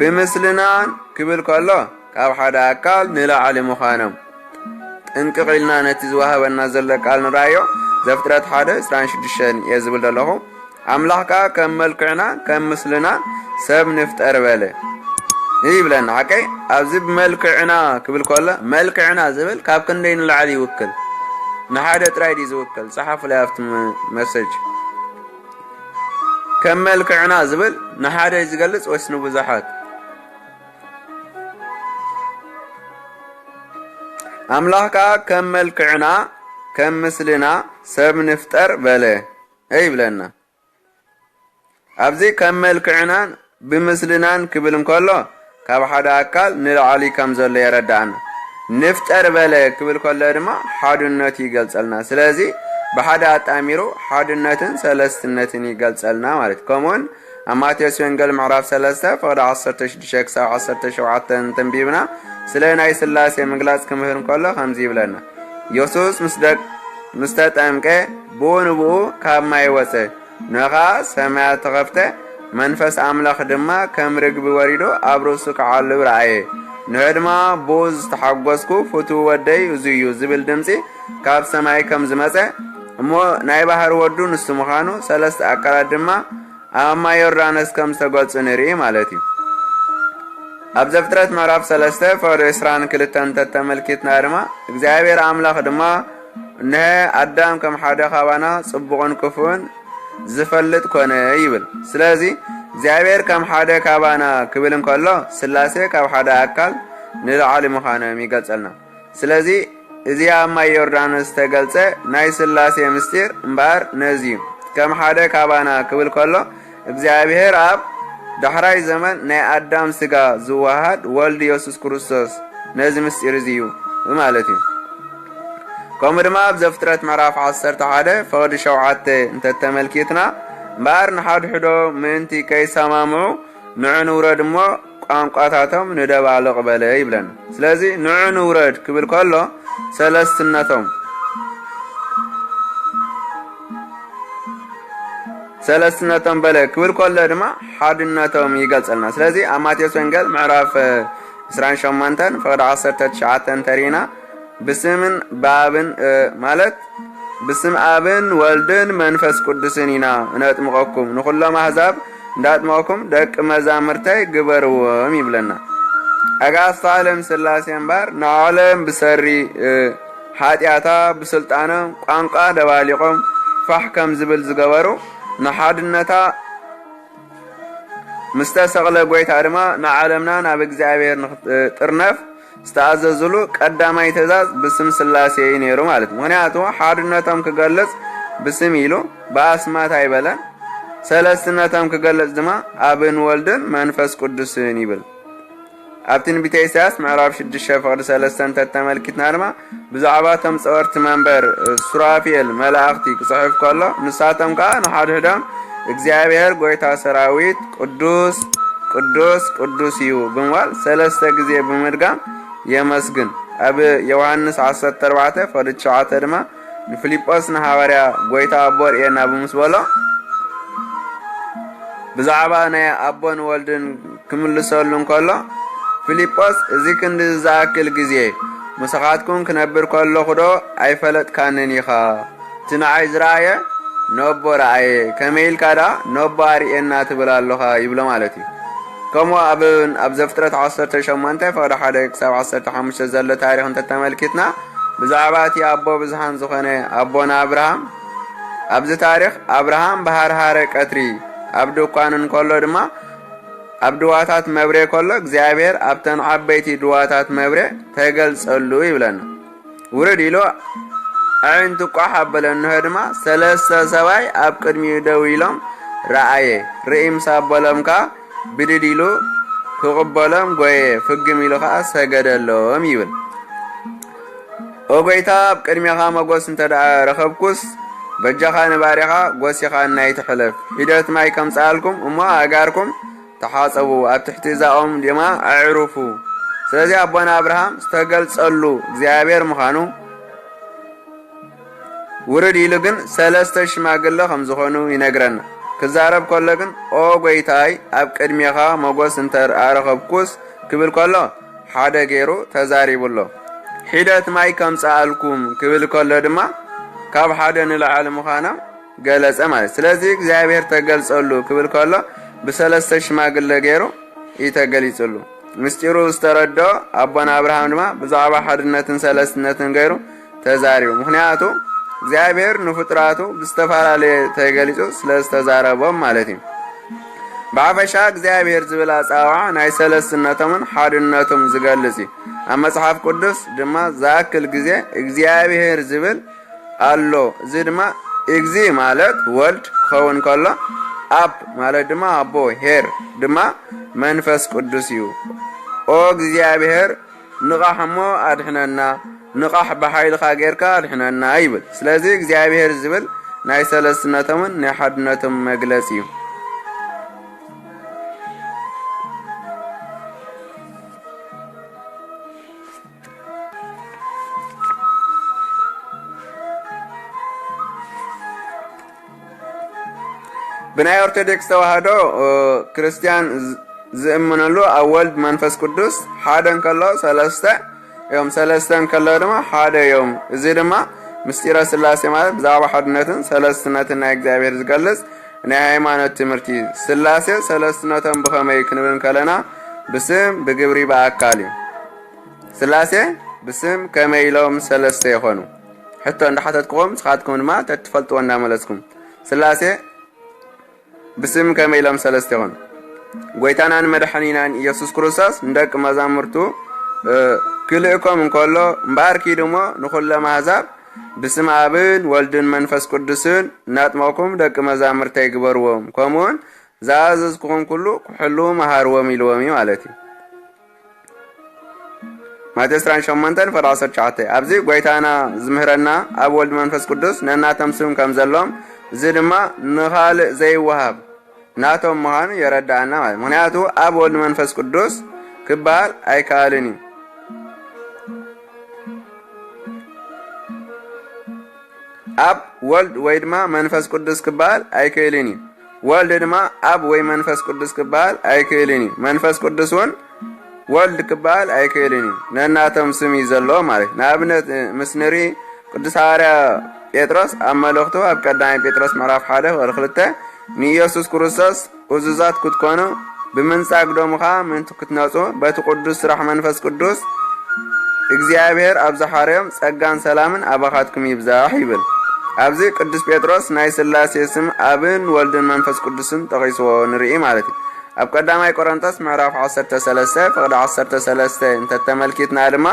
ብምስልናን ክብል ከሎ ካብ ሓደ ኣካል ንላዕሊ ምዃኖም ጥንቅቕ ኢልና ነቲ ዝወሃበና ዘሎ ቃል ንርኣዮ። ዘፍጥረት ሓደ ዕስራን ሽዱሽተን እየ ዝብል ዘለኹ። ኣምላኽ ከኣ ከም መልክዕና ከም ምስልና ሰብ ንፍጠር በለ ይብለና። ሓቀይ ኣብዚ ብመልክዕና ክብል ከሎ መልክዕና ዝብል ካብ ክንደይ ንላዕሊ ይውክል? ንሓደ ጥራይ ድዩ ዝውክል? ጸሓፉ ላይ ኣብቲ መ- መሰጅ። ከም መልክዕና ዝብል ንሓደ እዩ ዝገልጽ ወይስ ንብዙሓት? ኣምላኽ ከኣ ከም መልክዕና ከም ምስልና ሰብ ንፍጠር በለ ይብለና። ኣብዚ ከም መልክዕናን ብምስልናን ክብል እንከሎ ካብ ሓደ ኣካል ንላዕሊ ከም ዘሎ የረድኣና። ንፍጠር በለ ክብል ከሎ ድማ ሓድነቱ ይገልጸልና። ስለዚ ብሓደ ኣጣሚሩ ሓድነትን ሰለስትነትን ይገልጸልና ማለት እዩ። ከምኡውን ኣብ ማቴዎስ ወንጌል ምዕራፍ ሰለስተ ፍቕዲ ዓሰርተ ሽዱሽተ ክሳብ ዓሰርተ ሸውዓተ እንተንቢብና ስለ ናይ ስላሴ ምግላጽ ክምህር እንከሎ ከምዚ ይብለና። የሱስ ምስ ደቅ ምስ ተጠምቀ ብኡ ንብኡ ካብ ማይ ወጸ። ንኻ ሰማያት ተኸፍተ፣ መንፈስ ኣምላኽ ድማ ከም ርግቢ ወሪዱ ኣብ ርእሱ ክዓልብ ረኣየ። ንዑ ድማ ብኡ ዝተሓጎስኩ ፍቱው ወደይ እዚ እዩ ዝብል ድምጺ ካብ ሰማይ ከም ዝመጸ፣ እሞ ናይ ባህሪ ወዱ ንሱ ምዃኑ፣ ሰለስተ ኣካላት ድማ ኣብ ማይ ዮርዳኖስ ከም ዝተገልጹ ንርኢ ማለት እዩ። ኣብ ዘፍጥረት ምዕራፍ ሰለስተ ፍቕዲ ዕስራን ክልተን እንተተመልኪትና ድማ እግዚኣብሔር ኣምላኽ ድማ እንሀ ኣዳም ከም ሓደ ካባና ጽቡቕን ክፉእን ዝፈልጥ ኮነ ይብል። ስለዚ እግዚኣብሔር ከም ሓደ ካባና ክብል እንከሎ ስላሴ ካብ ሓደ ኣካል ንላዕሊ ምዃኖም ይገልጸልና። ስለዚ እዚ ኣብ ማይ ዮርዳኖስ ዝተገልጸ ናይ ሥላሴ ምስጢር እምበኣር ነዚ እዩ። ከም ሓደ ካባና ክብል ከሎ እግዚኣብሔር ኣብ ዳሕራይ ዘመን ናይ ኣዳም ሥጋ ዝወሃድ ወልድ ኢየሱስ ክርስቶስ ነዚ ምስጢር እዚ እዩ ማለት እዩ። ከምኡ ድማ ኣብ ዘፍጥረት ምዕራፍ ዓሰርተ ሓደ ፍቕዲ ሸውዓተ እንተተመልኪትና እምበኣር ንሓድሕዶ ምእንቲ ከይሰማምዑ ንዑ ንውረድ እሞ ቋንቋታቶም ንደባልቕ በለ ይብለና። ስለዚ ንዑ ንውረድ ክብል ከሎ ሰለስትነቶም ሰለስትነቶም በለ ክብል ከሎ ድማ ሓድነቶም ይገልጸልና። ስለዚ ኣብ ማቴዎስ ወንጌል ምዕራፍ ዕስራን ሸሞንተን ፍቕዲ ዓሰርተ ትሽዓተ እንተሪእና ብስምን ብኣብን ማለት ብስም ኣብን ወልድን መንፈስ ቅዱስን ኢና እነጥምቐኩም፣ ንኹሎም ኣህዛብ እንዳጥመቕኩም ደቂ መዛምርተይ ግበርዎም ይብለና። ኣጋዕዝተ ዓለም ሥላሴ እምበኣር ንዓለም ብሰሪ ኃጢኣታ ብስልጣኖም ቋንቋ ደባሊቖም ፋሕ ከም ዝብል ዝገበሩ ንሓድነታ ምስ ተሰቕለ ጐይታ ድማ ንዓለምና ናብ እግዚኣብሔር ንኽትጥርነፍ ዝተኣዘዝሉ ቀዳማይ ትእዛዝ ብስም ሥላሴ እዩ ነይሩ ማለት እዩ። ምኽንያቱ ሓድነቶም ክገልጽ ብስም ኢሉ ብኣስማት ኣይበለን። ሰለስትነቶም ክገልጽ ድማ ኣብን ወልድን መንፈስ ቅዱስን ይብል። ኣብ ትንቢተ ኢሳያስ ምዕራፍ ሽዱሽተ ፍቕዲ ሰለስተ እንተተመልኪትና ድማ ብዛዕባ እቶም ጸወርቲ መንበር ሱራፊኤል መላእኽቲ ክጽሕፍ ከሎ ንሳቶም ከኣ ንሓድሕዶም እግዚኣብሔር ጐይታ ሰራዊት ቅዱስ ቅዱስ ቅዱስ እዩ ብምባል ሰለስተ ግዜ ብምድጋም የመስግን። ኣብ ዮሃንስ ዓሰርተ ኣርባዕተ ፍቕዲ ትሽዓተ ድማ ንፊልጶስ ንሃዋርያ ጐይታ ኣቦ ርእየና ብምስ በሎ ብዛዕባ ናይ ኣቦን ወልድን ክምልሰሉ እንከሎ ፊልጶስ እዚ ክንዲ ዝኣክል ግዜ ምሳኻትኩም ክነብር ከለኹ ዶ ኣይፈለጥካንን ኢኻ? እቲ ንዓይ ዝረኣየ ነቦ ረኣየ፣ ከመይ ኢልካ ደኣ ነቦ ኣርእየና ትብል ኣሎኻ? ይብሎ ማለት እዩ። ከምኡ ኣብ ኣብ ዘፍጥረት ዓሰርተ ሸሞንተ ፍቕዲ ሓደ ክሳብ ዓሰርተ ሓሙሽተ ዘሎ ታሪኽ እንተተመልኪትና ብዛዕባ እቲ ኣቦ ብዙሃን ዝኾነ ኣቦና ኣብርሃም ኣብዚ ታሪኽ ኣብርሃም ብሃርሃረ ቀትሪ ኣብ ድኳን እንከሎ ድማ ኣብ ድዋታት መብሬ ከሎ እግዚኣብሔር ኣብተን ዓበይቲ ድዋታት መብሬ ተገልጸሉ ይብለና። ውርድ ኢሉ ኣዒንቱ ቋሕ ኣበለ፣ እንሆ ድማ ሰለስተ ሰብኣይ ኣብ ቅድሚኡ ደው ኢሎም ረኣየ። ርእይ ምስ ኣበሎም ከኣ ብድድ ኢሉ ክቕበሎም ጐየ፣ ፍግም ኢሉ ኸኣ ሰገደሎም ይብል። ኦ ጐይታ፣ ኣብ ቅድሜኻ መጎስ እንተ ደኣ ረኸብኩስ፣ በጃኻ ንባሪኻ ጐሲኻ እናይ ትሕለፍ። ሒደት ማይ ከምጽኣልኩም እሞ ኣእጋርኩም ተሓጸቡ፣ ኣብ ትሕቲ እዛ ኦም ድማ ኣዕሩፉ። ስለዚ ኣቦና ኣብርሃም ዝተገልጸሉ እግዚኣብሔር ምዃኑ ውርድ ኢሉ ግን ሰለስተ ሽማግለ ከም ዝኾኑ ይነግረና። ክዛረብ ከሎ ግን ኦ ጐይታይ፣ ኣብ ቅድሜኻ መጎስ እንተ ኣረኸብኩስ ክብል ከሎ ሓደ ገይሩ ተዛሪቡ ኣሎ። ሒደት ማይ ከምጽኣልኩም ክብል ከሎ ድማ ካብ ሓደ ንላዕሊ ምዃና ገለጸ ማለት። ስለዚ እግዚኣብሔር ተገልጸሉ ክብል ከሎ ብሰለስተ ሽማግለ ገይሩ እዩ ተገሊጹሉ። ምስጢሩ ዝተረድኦ ኣቦና ኣብርሃም ድማ ብዛዕባ ሓድነትን ሰለስትነትን ገይሩ ተዛሪቡ። ምኽንያቱ እግዚኣብሔር ንፍጡራቱ ብዝተፈላለየ ተገሊጹ ስለ ዝተዛረቦም ማለት እዩ። ብሓፈሻ እግዚኣብሔር ዝብል ኣጸዋውዓ ናይ ሰለስትነቶምን ሓድነቶም ዝገልጽ እዩ። ኣብ መጽሓፍ ቅዱስ ድማ ዝኣክል ግዜ እግዚኣብሔር ዝብል ኣሎ። እዚ ድማ እግዚ ማለት ወልድ ክኸውን ከሎ ኣብ ማለት ድማ ኣቦ ኄር ድማ መንፈስ ቅዱስ እዩ። ኦ እግዚኣብሔር ንቓሕ እሞ ኣድሕነና፣ ንቓሕ ብሓይልኻ ጌርካ ኣድሕነና ይብል። ስለዚ እግዚኣብሔር ዝብል ናይ ሰለስትነቶምን ናይ ሓድነቶም መግለጺ እዩ። ብናይ ኦርቶዶክስ ተዋህዶ ክርስትያን ዝእምነሉ ኣብ ወልድ መንፈስ ቅዱስ ሓደ እንከሎ ሰለስተ እዮም፣ ሰለስተ እንከሎ ድማ ሓደ እዮም። እዚ ድማ ምስጢረ ስላሴ ማለት ብዛዕባ ሓድነትን ሰለስትነትን ናይ እግዚኣብሔር ዝገልጽ ናይ ሃይማኖት ትምህርቲ እዩ። ስላሴ ሰለስትነቶም ብኸመይ ክንብል እንከለና ብስም ብግብሪ ብኣካል እዩ። ስላሴ ብስም ከመይ ኢሎም ሰለስተ ይኾኑ? ሕቶ እንዳሓተትኩኹም ንስኻትኩም ድማ ተትፈልጥዎ እንዳመለስኩም ስላሴ ብስም ከመይ ኢሎም ሰለስተ ይኾኑ? ጎይታናን መድሓኒናን ኢየሱስ ክርስቶስ ንደቂ መዛሙርቱ ክልእኮም እንከሎ፣ እምበኣር ኪዱ እሞ ንኹሎም ኣህዛብ ብስም ኣብን ወልድን መንፈስ ቅዱስን እናጥመቕኩም ደቂ መዛሙርተይ ግበርዎም፣ ከምኡውን ዝኣዘዝኩኹም ኩሉ ክሕልዉ መሃርዎም ኢልዎም እዩ ማለት እዩ። ማቴዎስ ዕስራን ሸሞንተን ፍቕዲ ዓሰርተ ትሽዓተ። ኣብዚ ጎይታና ዝምህረና ኣብ ወልድ መንፈስ ቅዱስ ነናቶም ስም ከም ዘሎም፣ እዚ ድማ ንኻልእ ዘይወሃብ ናቶም ምዃኑ የረድኣና ማለት። ምኽንያቱ ኣብ ወልድ መንፈስ ቅዱስ ክበሃል ኣይከኣልን እዩ። ኣብ ወልድ ወይ ድማ መንፈስ ቅዱስ ክበሃል ኣይክእልን እዩ። ወልድ ድማ ኣብ ወይ መንፈስ ቅዱስ ክበሃል ኣይክእልን እዩ። መንፈስ ቅዱስ እውን ወልድ ክበሃል ኣይክእልን እዩ። ነናቶም ስም እዩ ዘለዎ ማለት እዩ። ንኣብነት ምስ ንርኢ ቅዱስ ሃዋርያ ጴጥሮስ ኣብ መልእኽቱ ኣብ ቀዳማይ ጴጥሮስ ምዕራፍ ሓደ ፍቕዲ ክልተ ንኢየሱስ ክርስቶስ እዙዛት ክትኮኑ ብምንጻግ ደሙ ኸኣ ምእንቲ ክትነጹ በቲ ቅዱስ ስራሕ መንፈስ ቅዱስ እግዚኣብሔር ኣብ ዝሓረዮም ጸጋን ሰላምን ኣባኻትኩም ይብዛሕ ይብል። ኣብዚ ቅዱስ ጴጥሮስ ናይ ሥላሴ ስም ኣብን ወልድን መንፈስ ቅዱስን ጠቒስዎ ንርኢ ማለት እዩ። ኣብ ቀዳማይ ቆሮንቶስ ምዕራፍ ዓሰርተ ሰለስተ ፍቕዲ ዓሰርተ ሰለስተ እንተተመልኪትና ድማ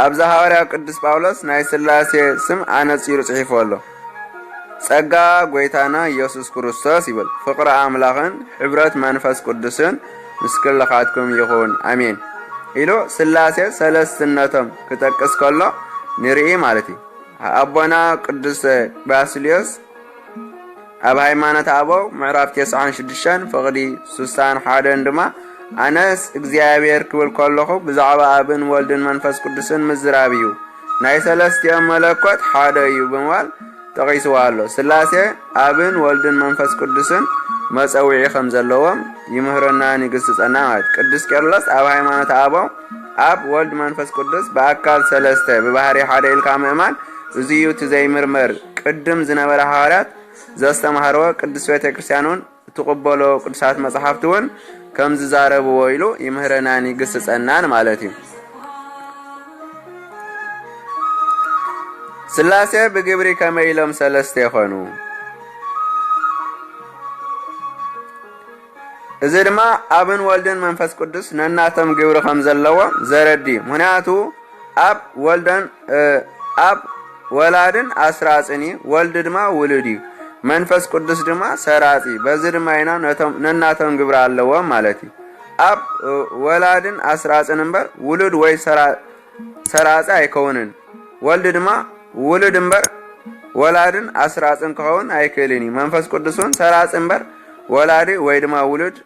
ኣብዚ ሃዋርያ ቅዱስ ጳውሎስ ናይ ሥላሴ ስም ኣነጺሩ ጽሒፉ ኣሎ። ጸጋ ጐይታና ኢየሱስ ክርስቶስ ይብል፣ ፍቕሪ ኣምላኽን ሕብረት መንፈስ ቅዱስን ምስ ኩልኻትኩም ይኹን፣ ኣሜን ኢሉ ሥላሴ ሰለስትነቶም ክጠቅስ ከሎ ንርኢ ማለት እዩ። ኣቦና ቅዱስ ባስልዮስ ኣብ ሃይማኖት ኣበው ምዕራፍ ተስዓን ሽዱሽተን ፍቕዲ ስሳን ሓደን ድማ ኣነስ እግዚኣብሔር ክብል ከለኹ ብዛዕባ ኣብን ወልድን መንፈስ ቅዱስን ምዝራብ እዩ። ናይ ሰለስቲኦም መለኮት ሓደ እዩ ብምባል ጠቒስዎ ኣሎ። ሥላሴ ኣብን ወልድን መንፈስ ቅዱስን መጸውዒ ከም ዘለዎም ይምህረናን ይግስጸና ማለት። ቅዱስ ቄርሎስ ኣብ ሃይማኖት ኣበው ኣብ ወልድ መንፈስ ቅዱስ ብኣካል ሰለስተ ብባህሪ ሓደ ኢልካ ምእማን እዚ እዩ እቲ ዘይምርመር። ቅድም ዝነበረ ሃዋርያት ዘስተምሃርዎ ቅድስት ቤተ ክርስቲያን እውን እትቕበሎ ቅዱሳት መጽሓፍቲ እውን ከም ዝዛረብዎ ኢሉ ይምህረናን ይግስጸናን ማለት እዩ። ሥላሴ ብግብሪ ከመይ ኢሎም ሰለስተ ይኾኑ? እዚ ድማ ኣብን ወልድን መንፈስ ቅዱስ ነናቶም ግብሪ ከም ዘለዎ ዘረዲ እዩ። ምኽንያቱ ኣብ ወልደን፣ እ፣ ኣብ ወላድን ኣስራጽን እዩ፣ ወልድ ድማ ውሉድ እዩ፣ መንፈስ ቅዱስ ድማ ሰራጺ። በዚ ድማ ኢና ነቶም፣ ነናቶም ግብሪ ኣለዎም ማለት እዩ። ኣብ፣ እ፣ ወላድን ኣስራጽን እምበር ውሉድ ወይ ሰራ-፣ ሰራጺ ኣይከውንን። ወልድ ድማ ውሉድ እምበር ወላድን ኣስራጽን ክኸውን ኣይክእልን እዩ። መንፈስ ቅዱስ እውን ሰራጺ እምበር ወላዲ ወይ ድማ ውሉድ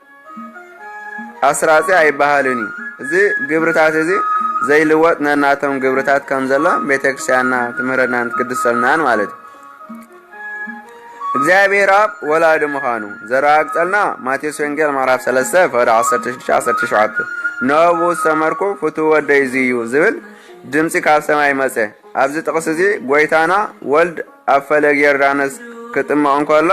ኣስራጺ ኣይበሃልን እዩ። እዚ ግብርታት እዚ ዘይልወጥ ነናቶም ግብርታት ከም ዘሎ ቤተ ክርስቲያንና ትምህረናን ትቅድሰልናን ማለት እዩ። እግዚኣብሔር ኣብ ወላዲ ምዃኑ ዘረጋግጸልና ማቴዎስ ወንጌል ምዕራፍ ሰለስተ ፍቕዲ ዓሰርተ ሽዱሽተ ዓሰርተ ሸውዓተ፣ "ንኣብኡ ዝተመርኩ ፍቱው ወደይ እዚ እዩ" ዝብል ድምጺ ካብ ሰማይ መጸ። ኣብዚ ጥቕሲ እዚ ጐይታና ወልድ ኣብ ፈለግ ዮርዳኖስ ክጥመቕ እንከሎ፣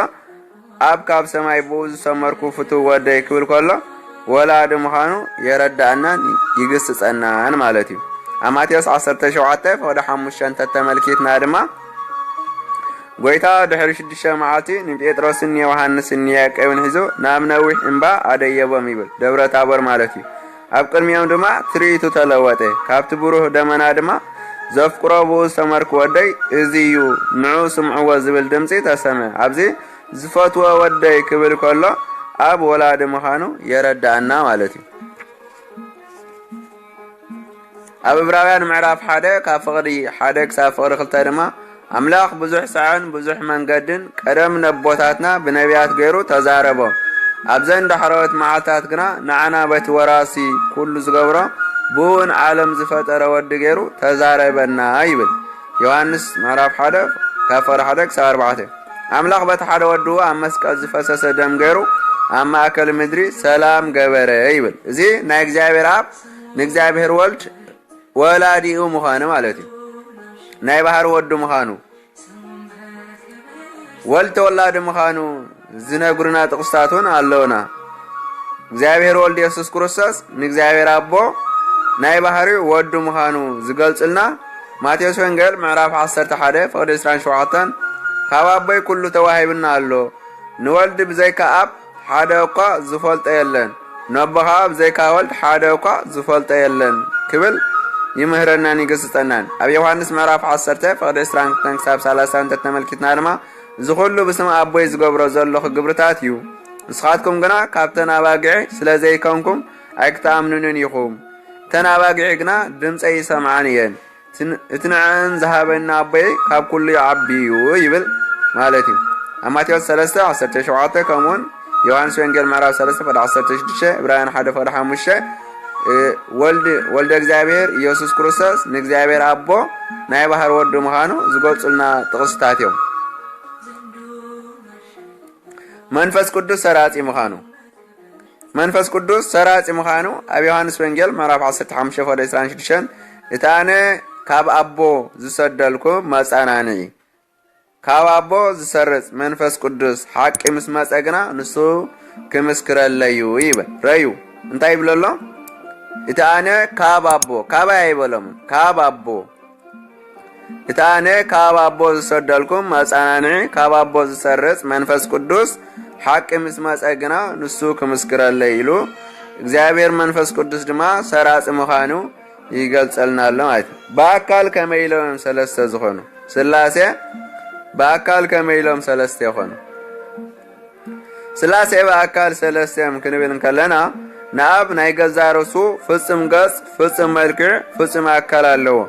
ኣብ ካብ ሰማይ ብኡ ዝተመርኩ ፍቱው ወደይ ክብል ከሎ፣ ወላዲ ምዃኑ የረድኣናን ይግስጸናን ማለት እዩ። ኣብ ማቴዎስ ዓሰርተ ሸውዓተ ፍቕዲ ሓሙሽተ እንተተመልኪትና ድማ፣ ጐይታ ድሕሪ ሽዱሽተ መዓልቲ ንጴጥሮስን ንዮሃንስን ንያዕቆብን ሒዙ ናብ ነዊሕ እምባ ኣደየቦም ይብል፣ ደብረ ታቦር ማለት እዩ። ኣብ ቅድሚኦም ድማ ትርኢቱ ተለወጠ። ካብቲ ብሩህ ደመና ድማ፣ "ዘፍቅሮ ብኡ ዝተመርኩ ወደይ እዚ እዩ፣ ንዑ ስምዕዎ" ዝብል ድምጺ ተሰምዐ። ኣብዚ "ዝፈትዎ ወደይ" ክብል ከሎ፣ ኣብ ወላዲ ምዃኑ የረድኣና ማለት እዩ። ኣብ ዕብራውያን ምዕራፍ ሓደ ካብ ፍቕዲ ሓደ ክሳብ ፍቕዲ ክልተ ድማ፣ "ኣምላኽ ብዙሕ ሳዕን ብዙሕ መንገድን ቀደም ነቦታትና ብነቢያት ገይሩ ተዛረቦም። ኣብዘን ዳሕረዎት መዓልታት ግና ንዓና በቲ ወራሲ ኩሉ ዝገብሮ ብእውን ዓለም ዝፈጠረ ወዲ ገይሩ ተዛረበና" ይብል። ዮሃንስ ምዕራፍ ሓደ ካብ ፍቕዲ ሓደ ክሳብ ኣርባዕተ። ኣምላኽ በቲ ሓደ ወድኡ ኣብ መስቀል ዝፈሰሰ ደም ገይሩ ኣብ ማእከል ምድሪ ሰላም ገበረ ይብል። እዚ ናይ እግዚኣብሔር ኣብ ንእግዚኣብሔር ወልድ ወላዲኡ ምዃኑ ማለት እዩ። ናይ ባህሪ ወዱ ምዃኑ፣ ወልድ ተወላዲ ምዃኑ ዝነግሩና ጥቕስታት እውን ኣለውና። እግዚኣብሔር ወልድ የሱስ ክርስቶስ ንእግዚኣብሔር ኣቦ ናይ ባህሪኡ ወዱ ምዃኑ ዝገልጽልና ማቴዎስ ወንጌል ምዕራፍ ዓሰርተ ሓደ ፍቕዲ ዕስራን ሸውዓተን፣ "ካብ ኣቦይ ኩሉ ተዋሂብና ኣሎ፣ ንወልድ ብዘይካ ኣብ ሓደ እኳ ዝፈልጦ የለን፣ ነቦኻ ብዘይካ ወልድ ሓደ እኳ ዝፈልጦ የለን ክብል ይምህረናን ይገስጸናን። ኣብ ዮሃንስ ምዕራፍ ዓሰርተ ፍቕዲ ዕስራን ክልተን ክሳብ ሰላሳ እንተተመልኪትና ድማ እዚ ኩሉ ብስም ኣቦይ ዝገብሮ ዘለኹ ግብርታት እዩ። ንስኻትኩም ግና ካብተን ኣባጊዒ ስለ ዘይኮንኩም ኣይክትኣምኑንን ኢኹም። እተን ኣባጊዒ ግና ድምፀይ ይሰምዓን እየን። እቲ ንዕን ዝሃበኒ ኣቦይ ካብ ኩሉ ይዓቢ እዩ ይብል ማለት እዩ። ኣብ ማቴዎስ ሰለስተ ዓሰርተ ሸውዓተ ከምኡውን ዮሃንስ ወንጌል ምዕራፍ ሰለስተ ፍቕዲ ዓሰርተ ሽዱሽተ፣ ዕብራውያን ሓደ ፍቕዲ ሓሙሽተ፣ እ፣ ወልድ፣ ወልደ እግዚኣብሔር ኢየሱስ ክርስቶስ ንእግዚኣብሔር ኣቦ ናይ ባህር ወዱ ምዃኑ ዝገልጹልና ጥቕስታት እዮም። መንፈስ ቅዱስ ሰራጺ ምዃኑ። መንፈስ ቅዱስ ሰራጺ ምዃኑ ኣብ ዮሃንስ ወንጌል ምዕራፍ ዓሰርተ ሓሙሽተ ፍቕዲ ዕስራን ሽዱሽተን፣ "እቲ ኣነ ካብ ኣቦ ዝሰደልኩ መጻናንዒ፣ ካብ ኣቦ ዝሰርጽ መንፈስ ቅዱስ ሓቂ ምስ መጸ ግና ንሱ ክምስክረለዩ" ይብል። ረዩ እንታይ ይብሎ ኣሎ? "እቲ ኣነ ካብ ኣቦ"፣ ካባይ ኣይበሎም፣ ካብ ኣቦ። "እቲ ኣነ ካብ ኣቦ ዝሰደልኩም መጻናንዒ፣ ካብ ኣቦ ዝሰርጽ መንፈስ ቅዱስ ሓቂ ምስ መጸ ግና ንሱ ክምስክረለይ" ኢሉ እግዚኣብሔር መንፈስ ቅዱስ ድማ ሰራጺ ምዃኑ ይገልጸልና ኣሎ ማለት እዩ። ብኣካል ከመይ ኢሎም እዮም ሰለስተ ዝኾኑ? ስላሴ ብኣካል ከመይ ኢሎም ሰለስተ ይኾኑ? ስላሴ ብኣካል ሰለስተ እዮም ክንብል እንከለና፣ ንኣብ ናይ ገዛ ርእሱ ፍጹም ገጽ፣ ፍጹም መልክዕ፣ ፍጹም ኣካል ኣለዎ።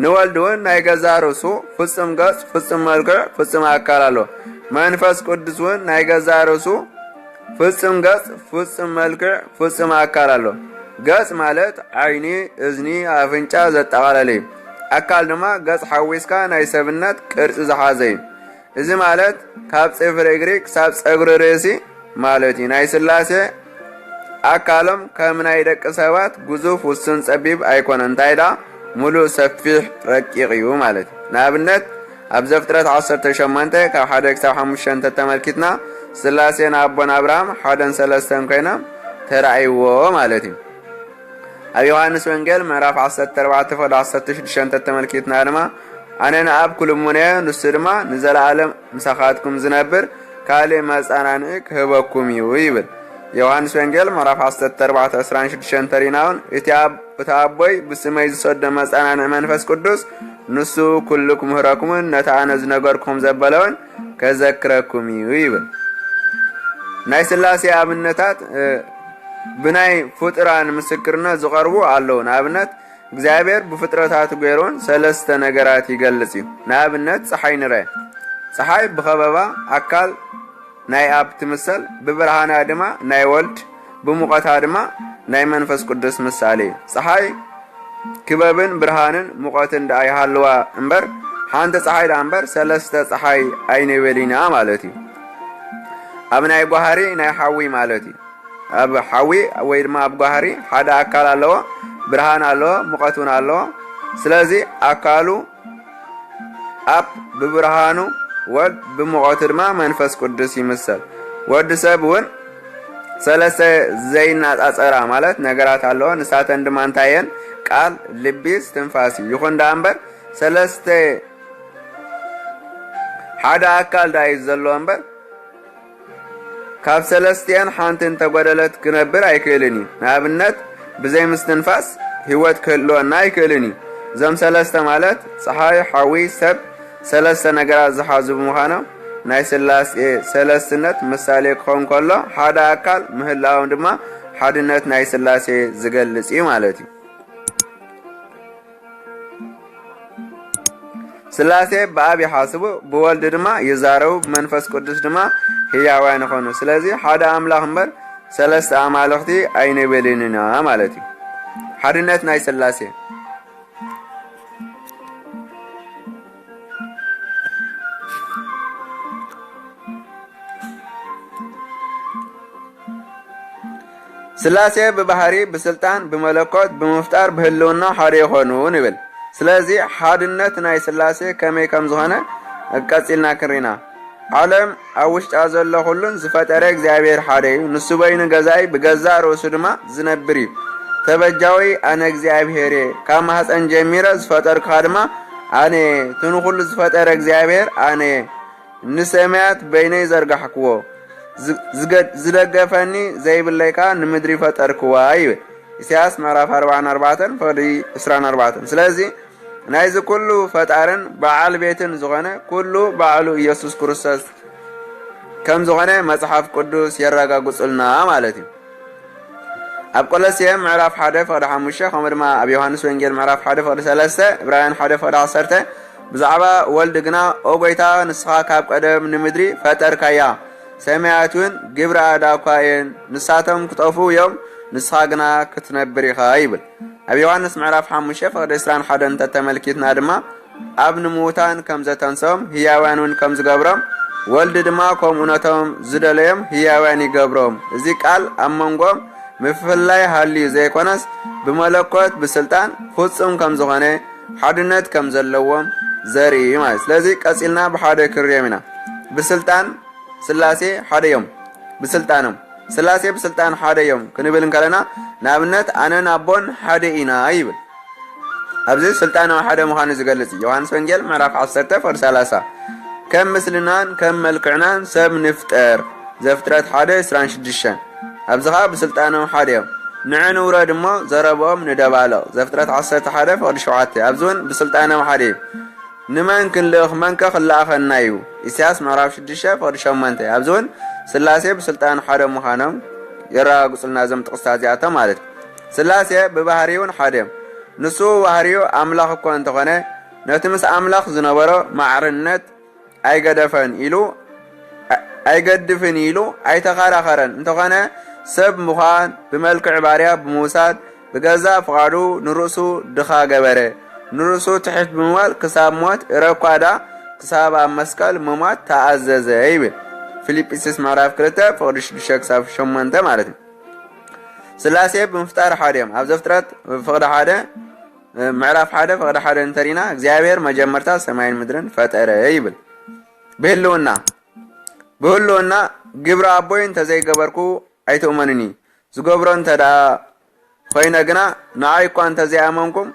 ንወልድ እውን ናይ ገዛ ርእሱ ፍጹም ገጽ፣ ፍጹም መልክዕ፣ ፍጹም ኣካል ኣለዎ። መንፈስ ቅዱስ እውን ናይ ገዛ ርእሱ ፍጹም ገጽ፣ ፍጹም መልክዕ፣ ፍጹም ኣካል ኣለዎ። ገጽ ማለት ዓይኒ፣ እዝኒ፣ ኣፍንጫ ዘጠቓለለ እዩ። ኣካል ድማ ገጽ ሓዊስካ ናይ ሰብነት ቅርጺ ዝሓዘ እዩ። እዚ ማለት ካብ ጽፍሪ እግሪ ክሳብ ጸጉሪ ርእሲ ማለት እዩ። ናይ ስላሴ ኣካሎም ከም ናይ ደቂ ሰባት ግዙፍ፣ ውሱን፣ ጸቢብ ኣይኮነን። እንታይ ደኣ ምሉእ፣ ሰፊሕ፣ ረቂቕ እዩ ማለት እዩ። ንኣብነት ኣብ ዘፍጥረት ዓሰርተ ሸሞንተ ካብ ሓደ ክሳብ ሓሙሽተ እንተተመልኪትና፣ ስላሴ ንኣቦን ኣብርሃም ሓደን ሰለስተን ኮይኖም ተራእይዎ ማለት እዩ። ኣብ ዮሃንስ ወንጌል ምዕራፍ ዓሰርተ ኣርባዕተ ፍቕዲ ዓሰርተ ሽዱሽተ እንተተመልኪትና ድማ፣ "ኣነ ንኣብ ክልሙንየ፣ ንሱ ድማ ንዘለኣለም ምሳኻትኩም ዝነብር ካልእ መጻናንዒ ክህበኩም እዩ" ይብል። ዮሃንስ ወንጌል ምዕራፍ ዓሰርተ ኣርባዕተ ዕስራን ሽዱሽተን እንተሪእና እውን፣ "እቲ ኣብ-፣ እቲ ኣቦይ ብስመይ ዝሰዶ መጻናንዒ መንፈስ ቅዱስ፣ ንሱ ኩሉ ክምህረኩምን ነቲ ኣነ ዝነገርኩም ዘበለውን ከዘክረኩም እዩ" ይብል። ናይ ስላሴ ኣብነታት፣ እ፣ ብናይ ፍጡራን ምስክርነት ዝቐርቡ ኣለዉ። ንኣብነት፣ እግዚኣብሔር ብፍጥረታቱ ገይሩን ሰለስተ ነገራት ይገልጽ እዩ። ንኣብነት፣ ጸሓይ ንርአ። ጸሓይ ብኸበባ ኣካል ናይ ኣብ ትምሰል፣ ብብርሃና ድማ ናይ ወልድ፣ ብሙቐታ ድማ ናይ መንፈስ ቅዱስ ምሳሌ እዩ። ጸሓይ ክበብን ብርሃንን ሙቐትን ደኣ ይሃልዋ እምበር፣ ሓንቲ ጸሓይ ደኣ እምበር ሰለስተ ጸሓይ ኣይንብል ኢና ማለት እዩ። ኣብ ናይ ጓህሪ ናይ ሓዊ ማለት እዩ። ኣብ ሓዊ ወይ ድማ ኣብ ጓህሪ ሓደ ኣካል ኣለዎ፣ ብርሃን ኣለዎ፣ ሙቐት እውን ኣለዎ። ስለዚ ኣካሉ ኣብ ብብርሃኑ፣ ወልድ ብሙቐቱ ድማ መንፈስ ቅዱስ ይምሰል። ወዲ ሰብ እውን ሰለስተ ዘይነጻጸራ ማለት ነገራት ኣለዎ። ንሳተን ድማ እንታይ እየን? ቃል፣ ልቢ፣ እስትንፋስ እዩ። ይኹን ደኣ እምበር ሰለስተ ሓደ ኣካል ደኣ እዩ ዘለዎ እምበር ካብ ሰለስቲአን ሓንቲ እንተጎደለት ክነብር ኣይክእልን እዩ። ንኣብነት፣ ብዘይ ምስትንፋስ ህይወት ክህልወና ኣይክእልን እዩ። እዞም ሰለስተ ማለት ጸሓይ፣ ሓዊ፣ ሰብ፣ ሰለስተ ነገራት ዝሓዙ ብምዃኖም ናይ ስላሴ ሰለስትነት ምሳሌ ክኸውን ከሎ፣ ሓደ ኣካል ምህላዎም ድማ ሓድነት ናይ ስላሴ ዝገልጽ እዩ ማለት እዩ። ስላሴ ብኣብ ይሓስቡ፣ ብወልድ ድማ ይዛረቡ፣ ብመንፈስ ቅዱስ ድማ ህያዋን ይኾኑ። ስለዚ ሓደ ኣምላኽ እምበር ሰለስተ ኣማልኽቲ ኣይንብልን ኢና ማለት እዩ። ሓድነት ናይ ስላሴ። ስላሴ ብባህሪ፣ ብስልጣን፣ ብመለኮት፣ ብምፍጣር፣ ብህልውና ሓደ ይኾኑ ንብል። ስለዚ ሓድነት ናይ ስላሴ ከመይ ከም ዝኾነ ቀጺልና ክንሪና። ዓለም ኣብ ውሽጣ ዘሎ ኩሉን ዝፈጠረ እግዚኣብሔር ሓደ እዩ። ንሱ በይኑ ገዛኢ፣ ብገዛእ ርእሱ ድማ ዝነብር እዩ። ተበጃዊ ኣነ እግዚኣብሔር እየ። ካብ ማህፀን ጀሚረ ዝፈጠርኩኻ ድማ ኣነ እየ። እቲ ንኹሉ ዝፈጠረ እግዚኣብሔር ኣነ እየ። ንሰማያት በይነይ ዘርጋሕክዎ። ዝገድ-፣ ዝደገፈኒ ዘይብለይ ከኣ ንምድሪ ፈጠርክዋ ይብል። ኢሳያስ ምዕራፍ ኣርባዓን ኣርባዕተን ፍቕዲ ዕስራን ኣርባዕተን። ስለዚ ናይዚ ኩሉ ፈጣርን በዓል ቤትን ዝኾነ ኩሉ ባዕሉ ኢየሱስ ክርስቶስ ከም ዝኾነ መጽሓፍ ቅዱስ የረጋግጹልና ማለት እዩ። ኣብ ቆሎሴ ምዕራፍ ሓደ ፍቕዲ ሓሙሽተ፣ ከምኡ ድማ ኣብ ዮሃንስ ወንጌል ምዕራፍ ሓደ ፍቕዲ ሰለስተ፣ ዕብራውያን ሓደ ፍቕዲ ዓሰርተ፣ ብዛዕባ ወልድ ግና፣ "ኦ ጐይታ፣ ንስኻ ካብ ቀደም ንምድሪ ፈጠርካያ፣ ሰማያት እውን ግብሪ ኣእዳውካ እየን፣ ንሳቶም ክጠፍኡ እዮም፣ ንስኻ ግና ክትነብር ኢኻ" ይብል። ኣብ ዮሃንስ ምዕራፍ ሓሙሽተ ፍቕዲ ዕስራን ሓደን እንተተመልኪትና ድማ፣ ኣብ ንምዉታን ከም ዘተንስኦም ህያዋን እውን ከም ዝገብሮም፣ ወልድ ድማ ከምኡ ነቶም ዝደለዮም ህያዋን ይገብሮም። እዚ ቃል ኣብ መንጎኦም ምፍልላይ ሃልዩ ዘይኮነስ፣ ብመለኮት ብስልጣን ፍጹም ከም ዝኾነ፣ ሓድነት ከም ዘለዎም ዘርኢ እዩ ማለት። ስለዚ ቀጺልና ብሓደ ክንሪኦም ኢና። ብስልጣን ስላሴ ሓደ እዮም። ብስልጣኖም ስላሴ ብስልጣን ሓደ እዮም ክንብል እንከለና፣ ንኣብነት ኣነን ኣቦን ሓደ ኢና ይብል። ኣብዚ ስልጣኖም ሓደ ምዃኑ ዝገልጽ እዩ። ዮሃንስ ወንጌል ምዕራፍ ዓሰርተ ፍቕዲ ሰላሳ፣ "ከም ምስልናን ከም መልክዕናን ሰብ ንፍጠር" ዘፍጥረት ሓደ ዕስራን ሽዱሽተን። ኣብዚ ኸኣ ብስልጣኖም ሓደ እዮም። "ንዑ ንውረድ እሞ ዘረብኦም ንደባልቕ" ዘፍጥረት ዓሰርተ ሓደ ፍቕዲ ሸውዓተ። ኣብዚ እውን ብስልጣኖም ሓደ እዩ። "ንመን ክንልእኽ? መንከ ክለኣኸና እዩ?" ኢሳያስ ምዕራፍ ሽዱሽተ ፍቕዲ ሸሞንተ። ኣብዚ እውን ስላሴ ብስልጣን ሓደ ምዃኖም የረጋግጹልና እዞም ጥቕስታት እዚኣቶም ማለት እዩ። ስላሴ ብባህሪውን ሓደ እዮም። ንሱ ባህሪኡ ኣምላኽ እኮ እንተኾነ፣ ነቲ ምስ ኣምላኽ ዝነበሮ ማዕርነት ኣይገደፈን ኢሉ፣ ኣይገድፍን ኢሉ ኣይተኸራኸረን። እንተኾነ፣ ሰብ ምዃን፣ ብመልክዕ ባርያ ብምውሳድ፣ ብገዛእ ፍቓዱ ንርእሱ ድኻ ገበረ። ንርእሱ ትሕት ብምባል ክሳብ ሞት፣ እረ እኳ ደኣ ክሳብ ኣብ መስቀል ምሟት ተኣዘዘ ይብል። ፊልጵስዩስ ምዕራፍ ክልተ ፍቕዲ ሽዱሽተ ክሳብ ሸሞንተ ማለት እዩ። ስላሴ ብምፍጣር ሓደ እዮም። ኣብ ዘፍጥረት ፍቕዲ ሓደ፣ ምዕራፍ ሓደ ፍቕዲ ሓደ እንተሪና፣ "እግዚኣብሔር መጀመርታ ሰማይን ምድርን ፈጠረ" ይብል። ብህልውና፣ ብህልውና ግብሪ ኣቦይ እንተዘይገበርኩ ኣይትእመኑኒ። ዝገብሮ እንተ ደኣ ኾይነ ግና፣ ንዓይ እኳ እንተ ዘይኣመንኩም፣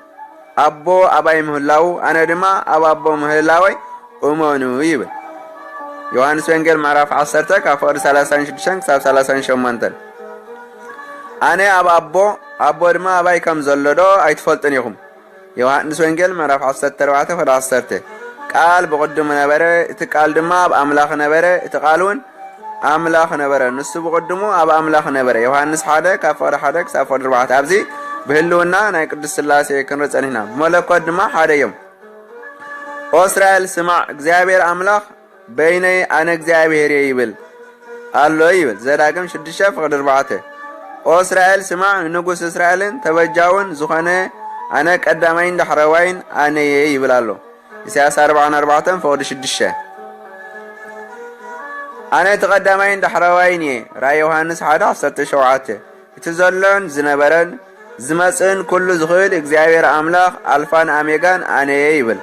ኣቦ ኣባይ ምህላዉ፣ ኣነ ድማ ኣብ ኣቦ ምህላወይ እመኑ ይብል። ዮሃንስ ወንጌል ምዕራፍ ዓሰርተ ካብ ፍቕዲ ሰላሳን ሽዱሽተን ክሳብ ሰላሳን ሸሞንተን። ኣነ ኣብ ኣቦ፣ ኣቦ ድማ ኣባይ ከም ዘሎ ዶ ኣይትፈልጡን ኢኹም? ዮሃንስ ወንጌል ምዕራፍ ዓሰርተ ኣርባዕተ ፍቕዲ ዓሰርተ። ቃል ብቕድሙ ነበረ፣ እቲ ቃል ድማ ኣብ ኣምላኽ ነበረ፣ እቲ ቃል እውን ኣምላኽ ነበረ፣ ንሱ ብቕድሙ ኣብ ኣምላኽ ነበረ። ዮሃንስ ሓደ ካብ ፍቕዲ ሓደ ክሳብ ፍቕዲ ኣርባዕተ። ኣብዚ ብህልውና ናይ ቅዱስ ስላሴ ክንርኢ ጸኒሕና። ብመለኮት ድማ ሓደ እዮም። "ኦ እስራኤል ስማዕ፣ እግዚኣብሔር ኣምላኽ በይነይ ኣነ እግዚኣብሔር እየ" ይብል ኣሎ ይብል። ዘዳግም ሽዱሽተ ፍቕዲ ኣርባዕተ። "ኦ እስራኤል ስማዕ፣ ንጉስ እስራኤልን ተበጃውን ዝኾነ ኣነ ቀዳማይን ዳሕረዋይን ኣነ እየ" ይብል ኣሎ። ኢሳያስ ኣርባዓን ኣርባዕተን ፍቕዲ ሽዱሽተ። ኣነ እቲ ቀዳማይን ዳሕረዋይን እየ። ራእይ ዮሃንስ ሓደ ዓሰርተ ሸውዓተ። እቲ ዘሎን ዝነበረን ዝመጽእን ኩሉ ዝኽእል እግዚኣብሔር ኣምላኽ ኣልፋን ኣሜጋን ኣነ እየ ይብል።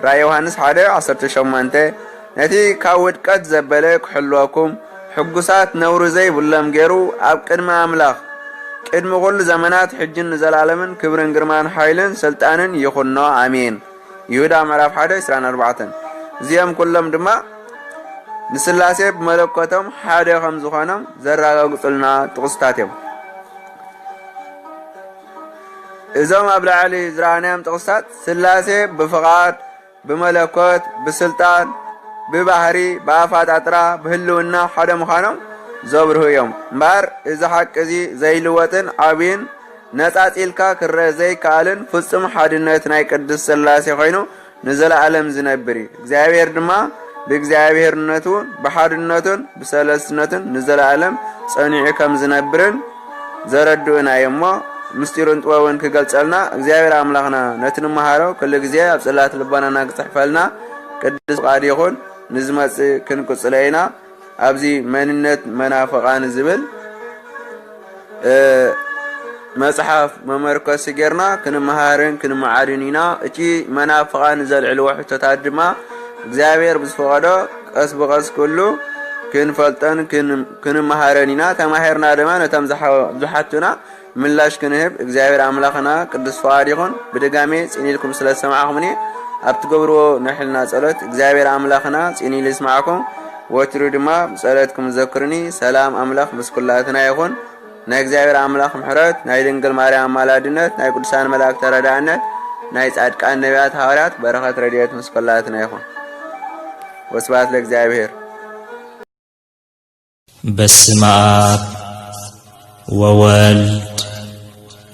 ራእይ ዮሃንስ ሓደ ዓሰርተ ሸሞንተ። ነቲ ካብ ውድቀት ዘበለ ክሕልወኩም፣ ሕጉሳት ነውሪ ዘይብሎም ገይሩ ኣብ ቅድሚ ኣምላኽ ቅድሚ ኩሉ ዘመናት ሕጅን ንዘላለምን ክብርን ግርማን ሓይልን ስልጣንን ይኹኖ። ኣሜን። ይሁዳ ምዕራፍ ሓደ ዕስራን ኣርባዕተን። እዚኦም ኩሎም ድማ ንስላሴ ብመለኮቶም ሓደ ከም ዝኾኖም ዘረጋግጹልና ጥቕስታት እዮም። እዞም ኣብ ላዕሊ ዝረኣናዮም ጥቕስታት ስላሴ ብፍቓድ፣ ብመለኮት፣ ብስልጣን፣ ብባህሪ፣ ብኣፋጣጥራ፣ ብህልውና ሓደ ምዃኖም ዘብርሁ እዮም። እምበኣር እዚ ሓቂ እዚ ዘይልወጥን ዓብይን ነጻጺልካ ክረአ ዘይከኣልን ፍጹም ሓድነት ናይ ቅድስት ስላሴ ኮይኑ ንዘለኣለም ዝነብር እዩ። እግዚኣብሔር ድማ ብእግዚኣብሔርነቱ ብሓድነቱን ብሰለስትነቱን ንዘለኣለም ጸኒዑ ከም ዝነብርን ዘረድኡና እዮም እሞ ምስጢሩን ጥበቡን ክገልጸልና እግዚኣብሔር ኣምላኽና ነቲ ንመሃሮ ኩሉ ግዜ ኣብ ጽላት ልቦናና ክጽሕፈልና ቅዱስ ፍቓድ ይኹን። ንዝመጽእ ክንቅጽሎ ኢና። ኣብዚ መንነት መናፍቓን ዝብል እ፣ መጽሓፍ መመርኮሲ ጌርና ክንመሃርን ክንመዓድን ኢና። እቲ መናፍቓን ዘልዕልዎ ሕቶታት ድማ እግዚኣብሔር ብዝፈቐዶ ቀስ ብቐስ ኩሉ ክንፈልጦን ክን-፣ ክንመሃረን ኢና። ተማሂርና ድማ ነቶም ዝሓ-፣ ዝሓቱና ምላሽ ክንህብ እግዚኣብሔር ኣምላኽና ቅዱስ ፍቓድ ይኹን። ብድጋሜ ጽን ኢልኩም ስለ ዝሰማዕኹምኒ ኣብ ትገብርዎ ናይ ሕልና ጸሎት እግዚኣብሔር ኣምላኽና ጽን ኢሉ ይስማዕኩም። ወትሩ ድማ ብጸሎትኩም ዘክሩኒ። ሰላም ኣምላኽ ምስ ኩላትና ይኹን። ናይ እግዚኣብሔር ኣምላኽ ምሕረት፣ ናይ ድንግል ማርያም ኣማላድነት፣ ናይ ቅዱሳን መላእክት ተረዳእነት፣ ናይ ጻድቃን ነቢያት ሃዋርያት በረኸት ረድኤት ምስ ኩላትና ይኹን። ወስብሐት ለእግዚኣብሔር። በስመ አብ ወወልድ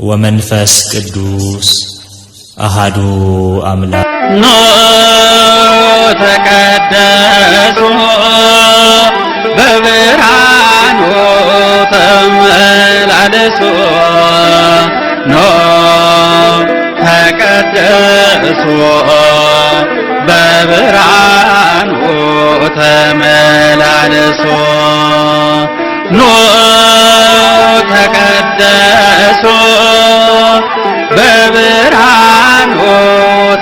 ወመንፈስ ቅዱስ አሃዱ አምላክ። ኖ ተቀደሱ በብርሃኑ ተመላለሱ። ኖ ተቀደሱ በብርሃኑ ተመላለሱ። ኖ ተቀደሱ በብርሃኑ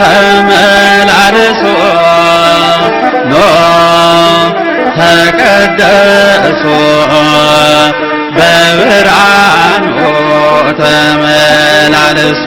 ተመላለሱ። ኖ ተቀደሱ በብርሃኑ ተመላለሱ።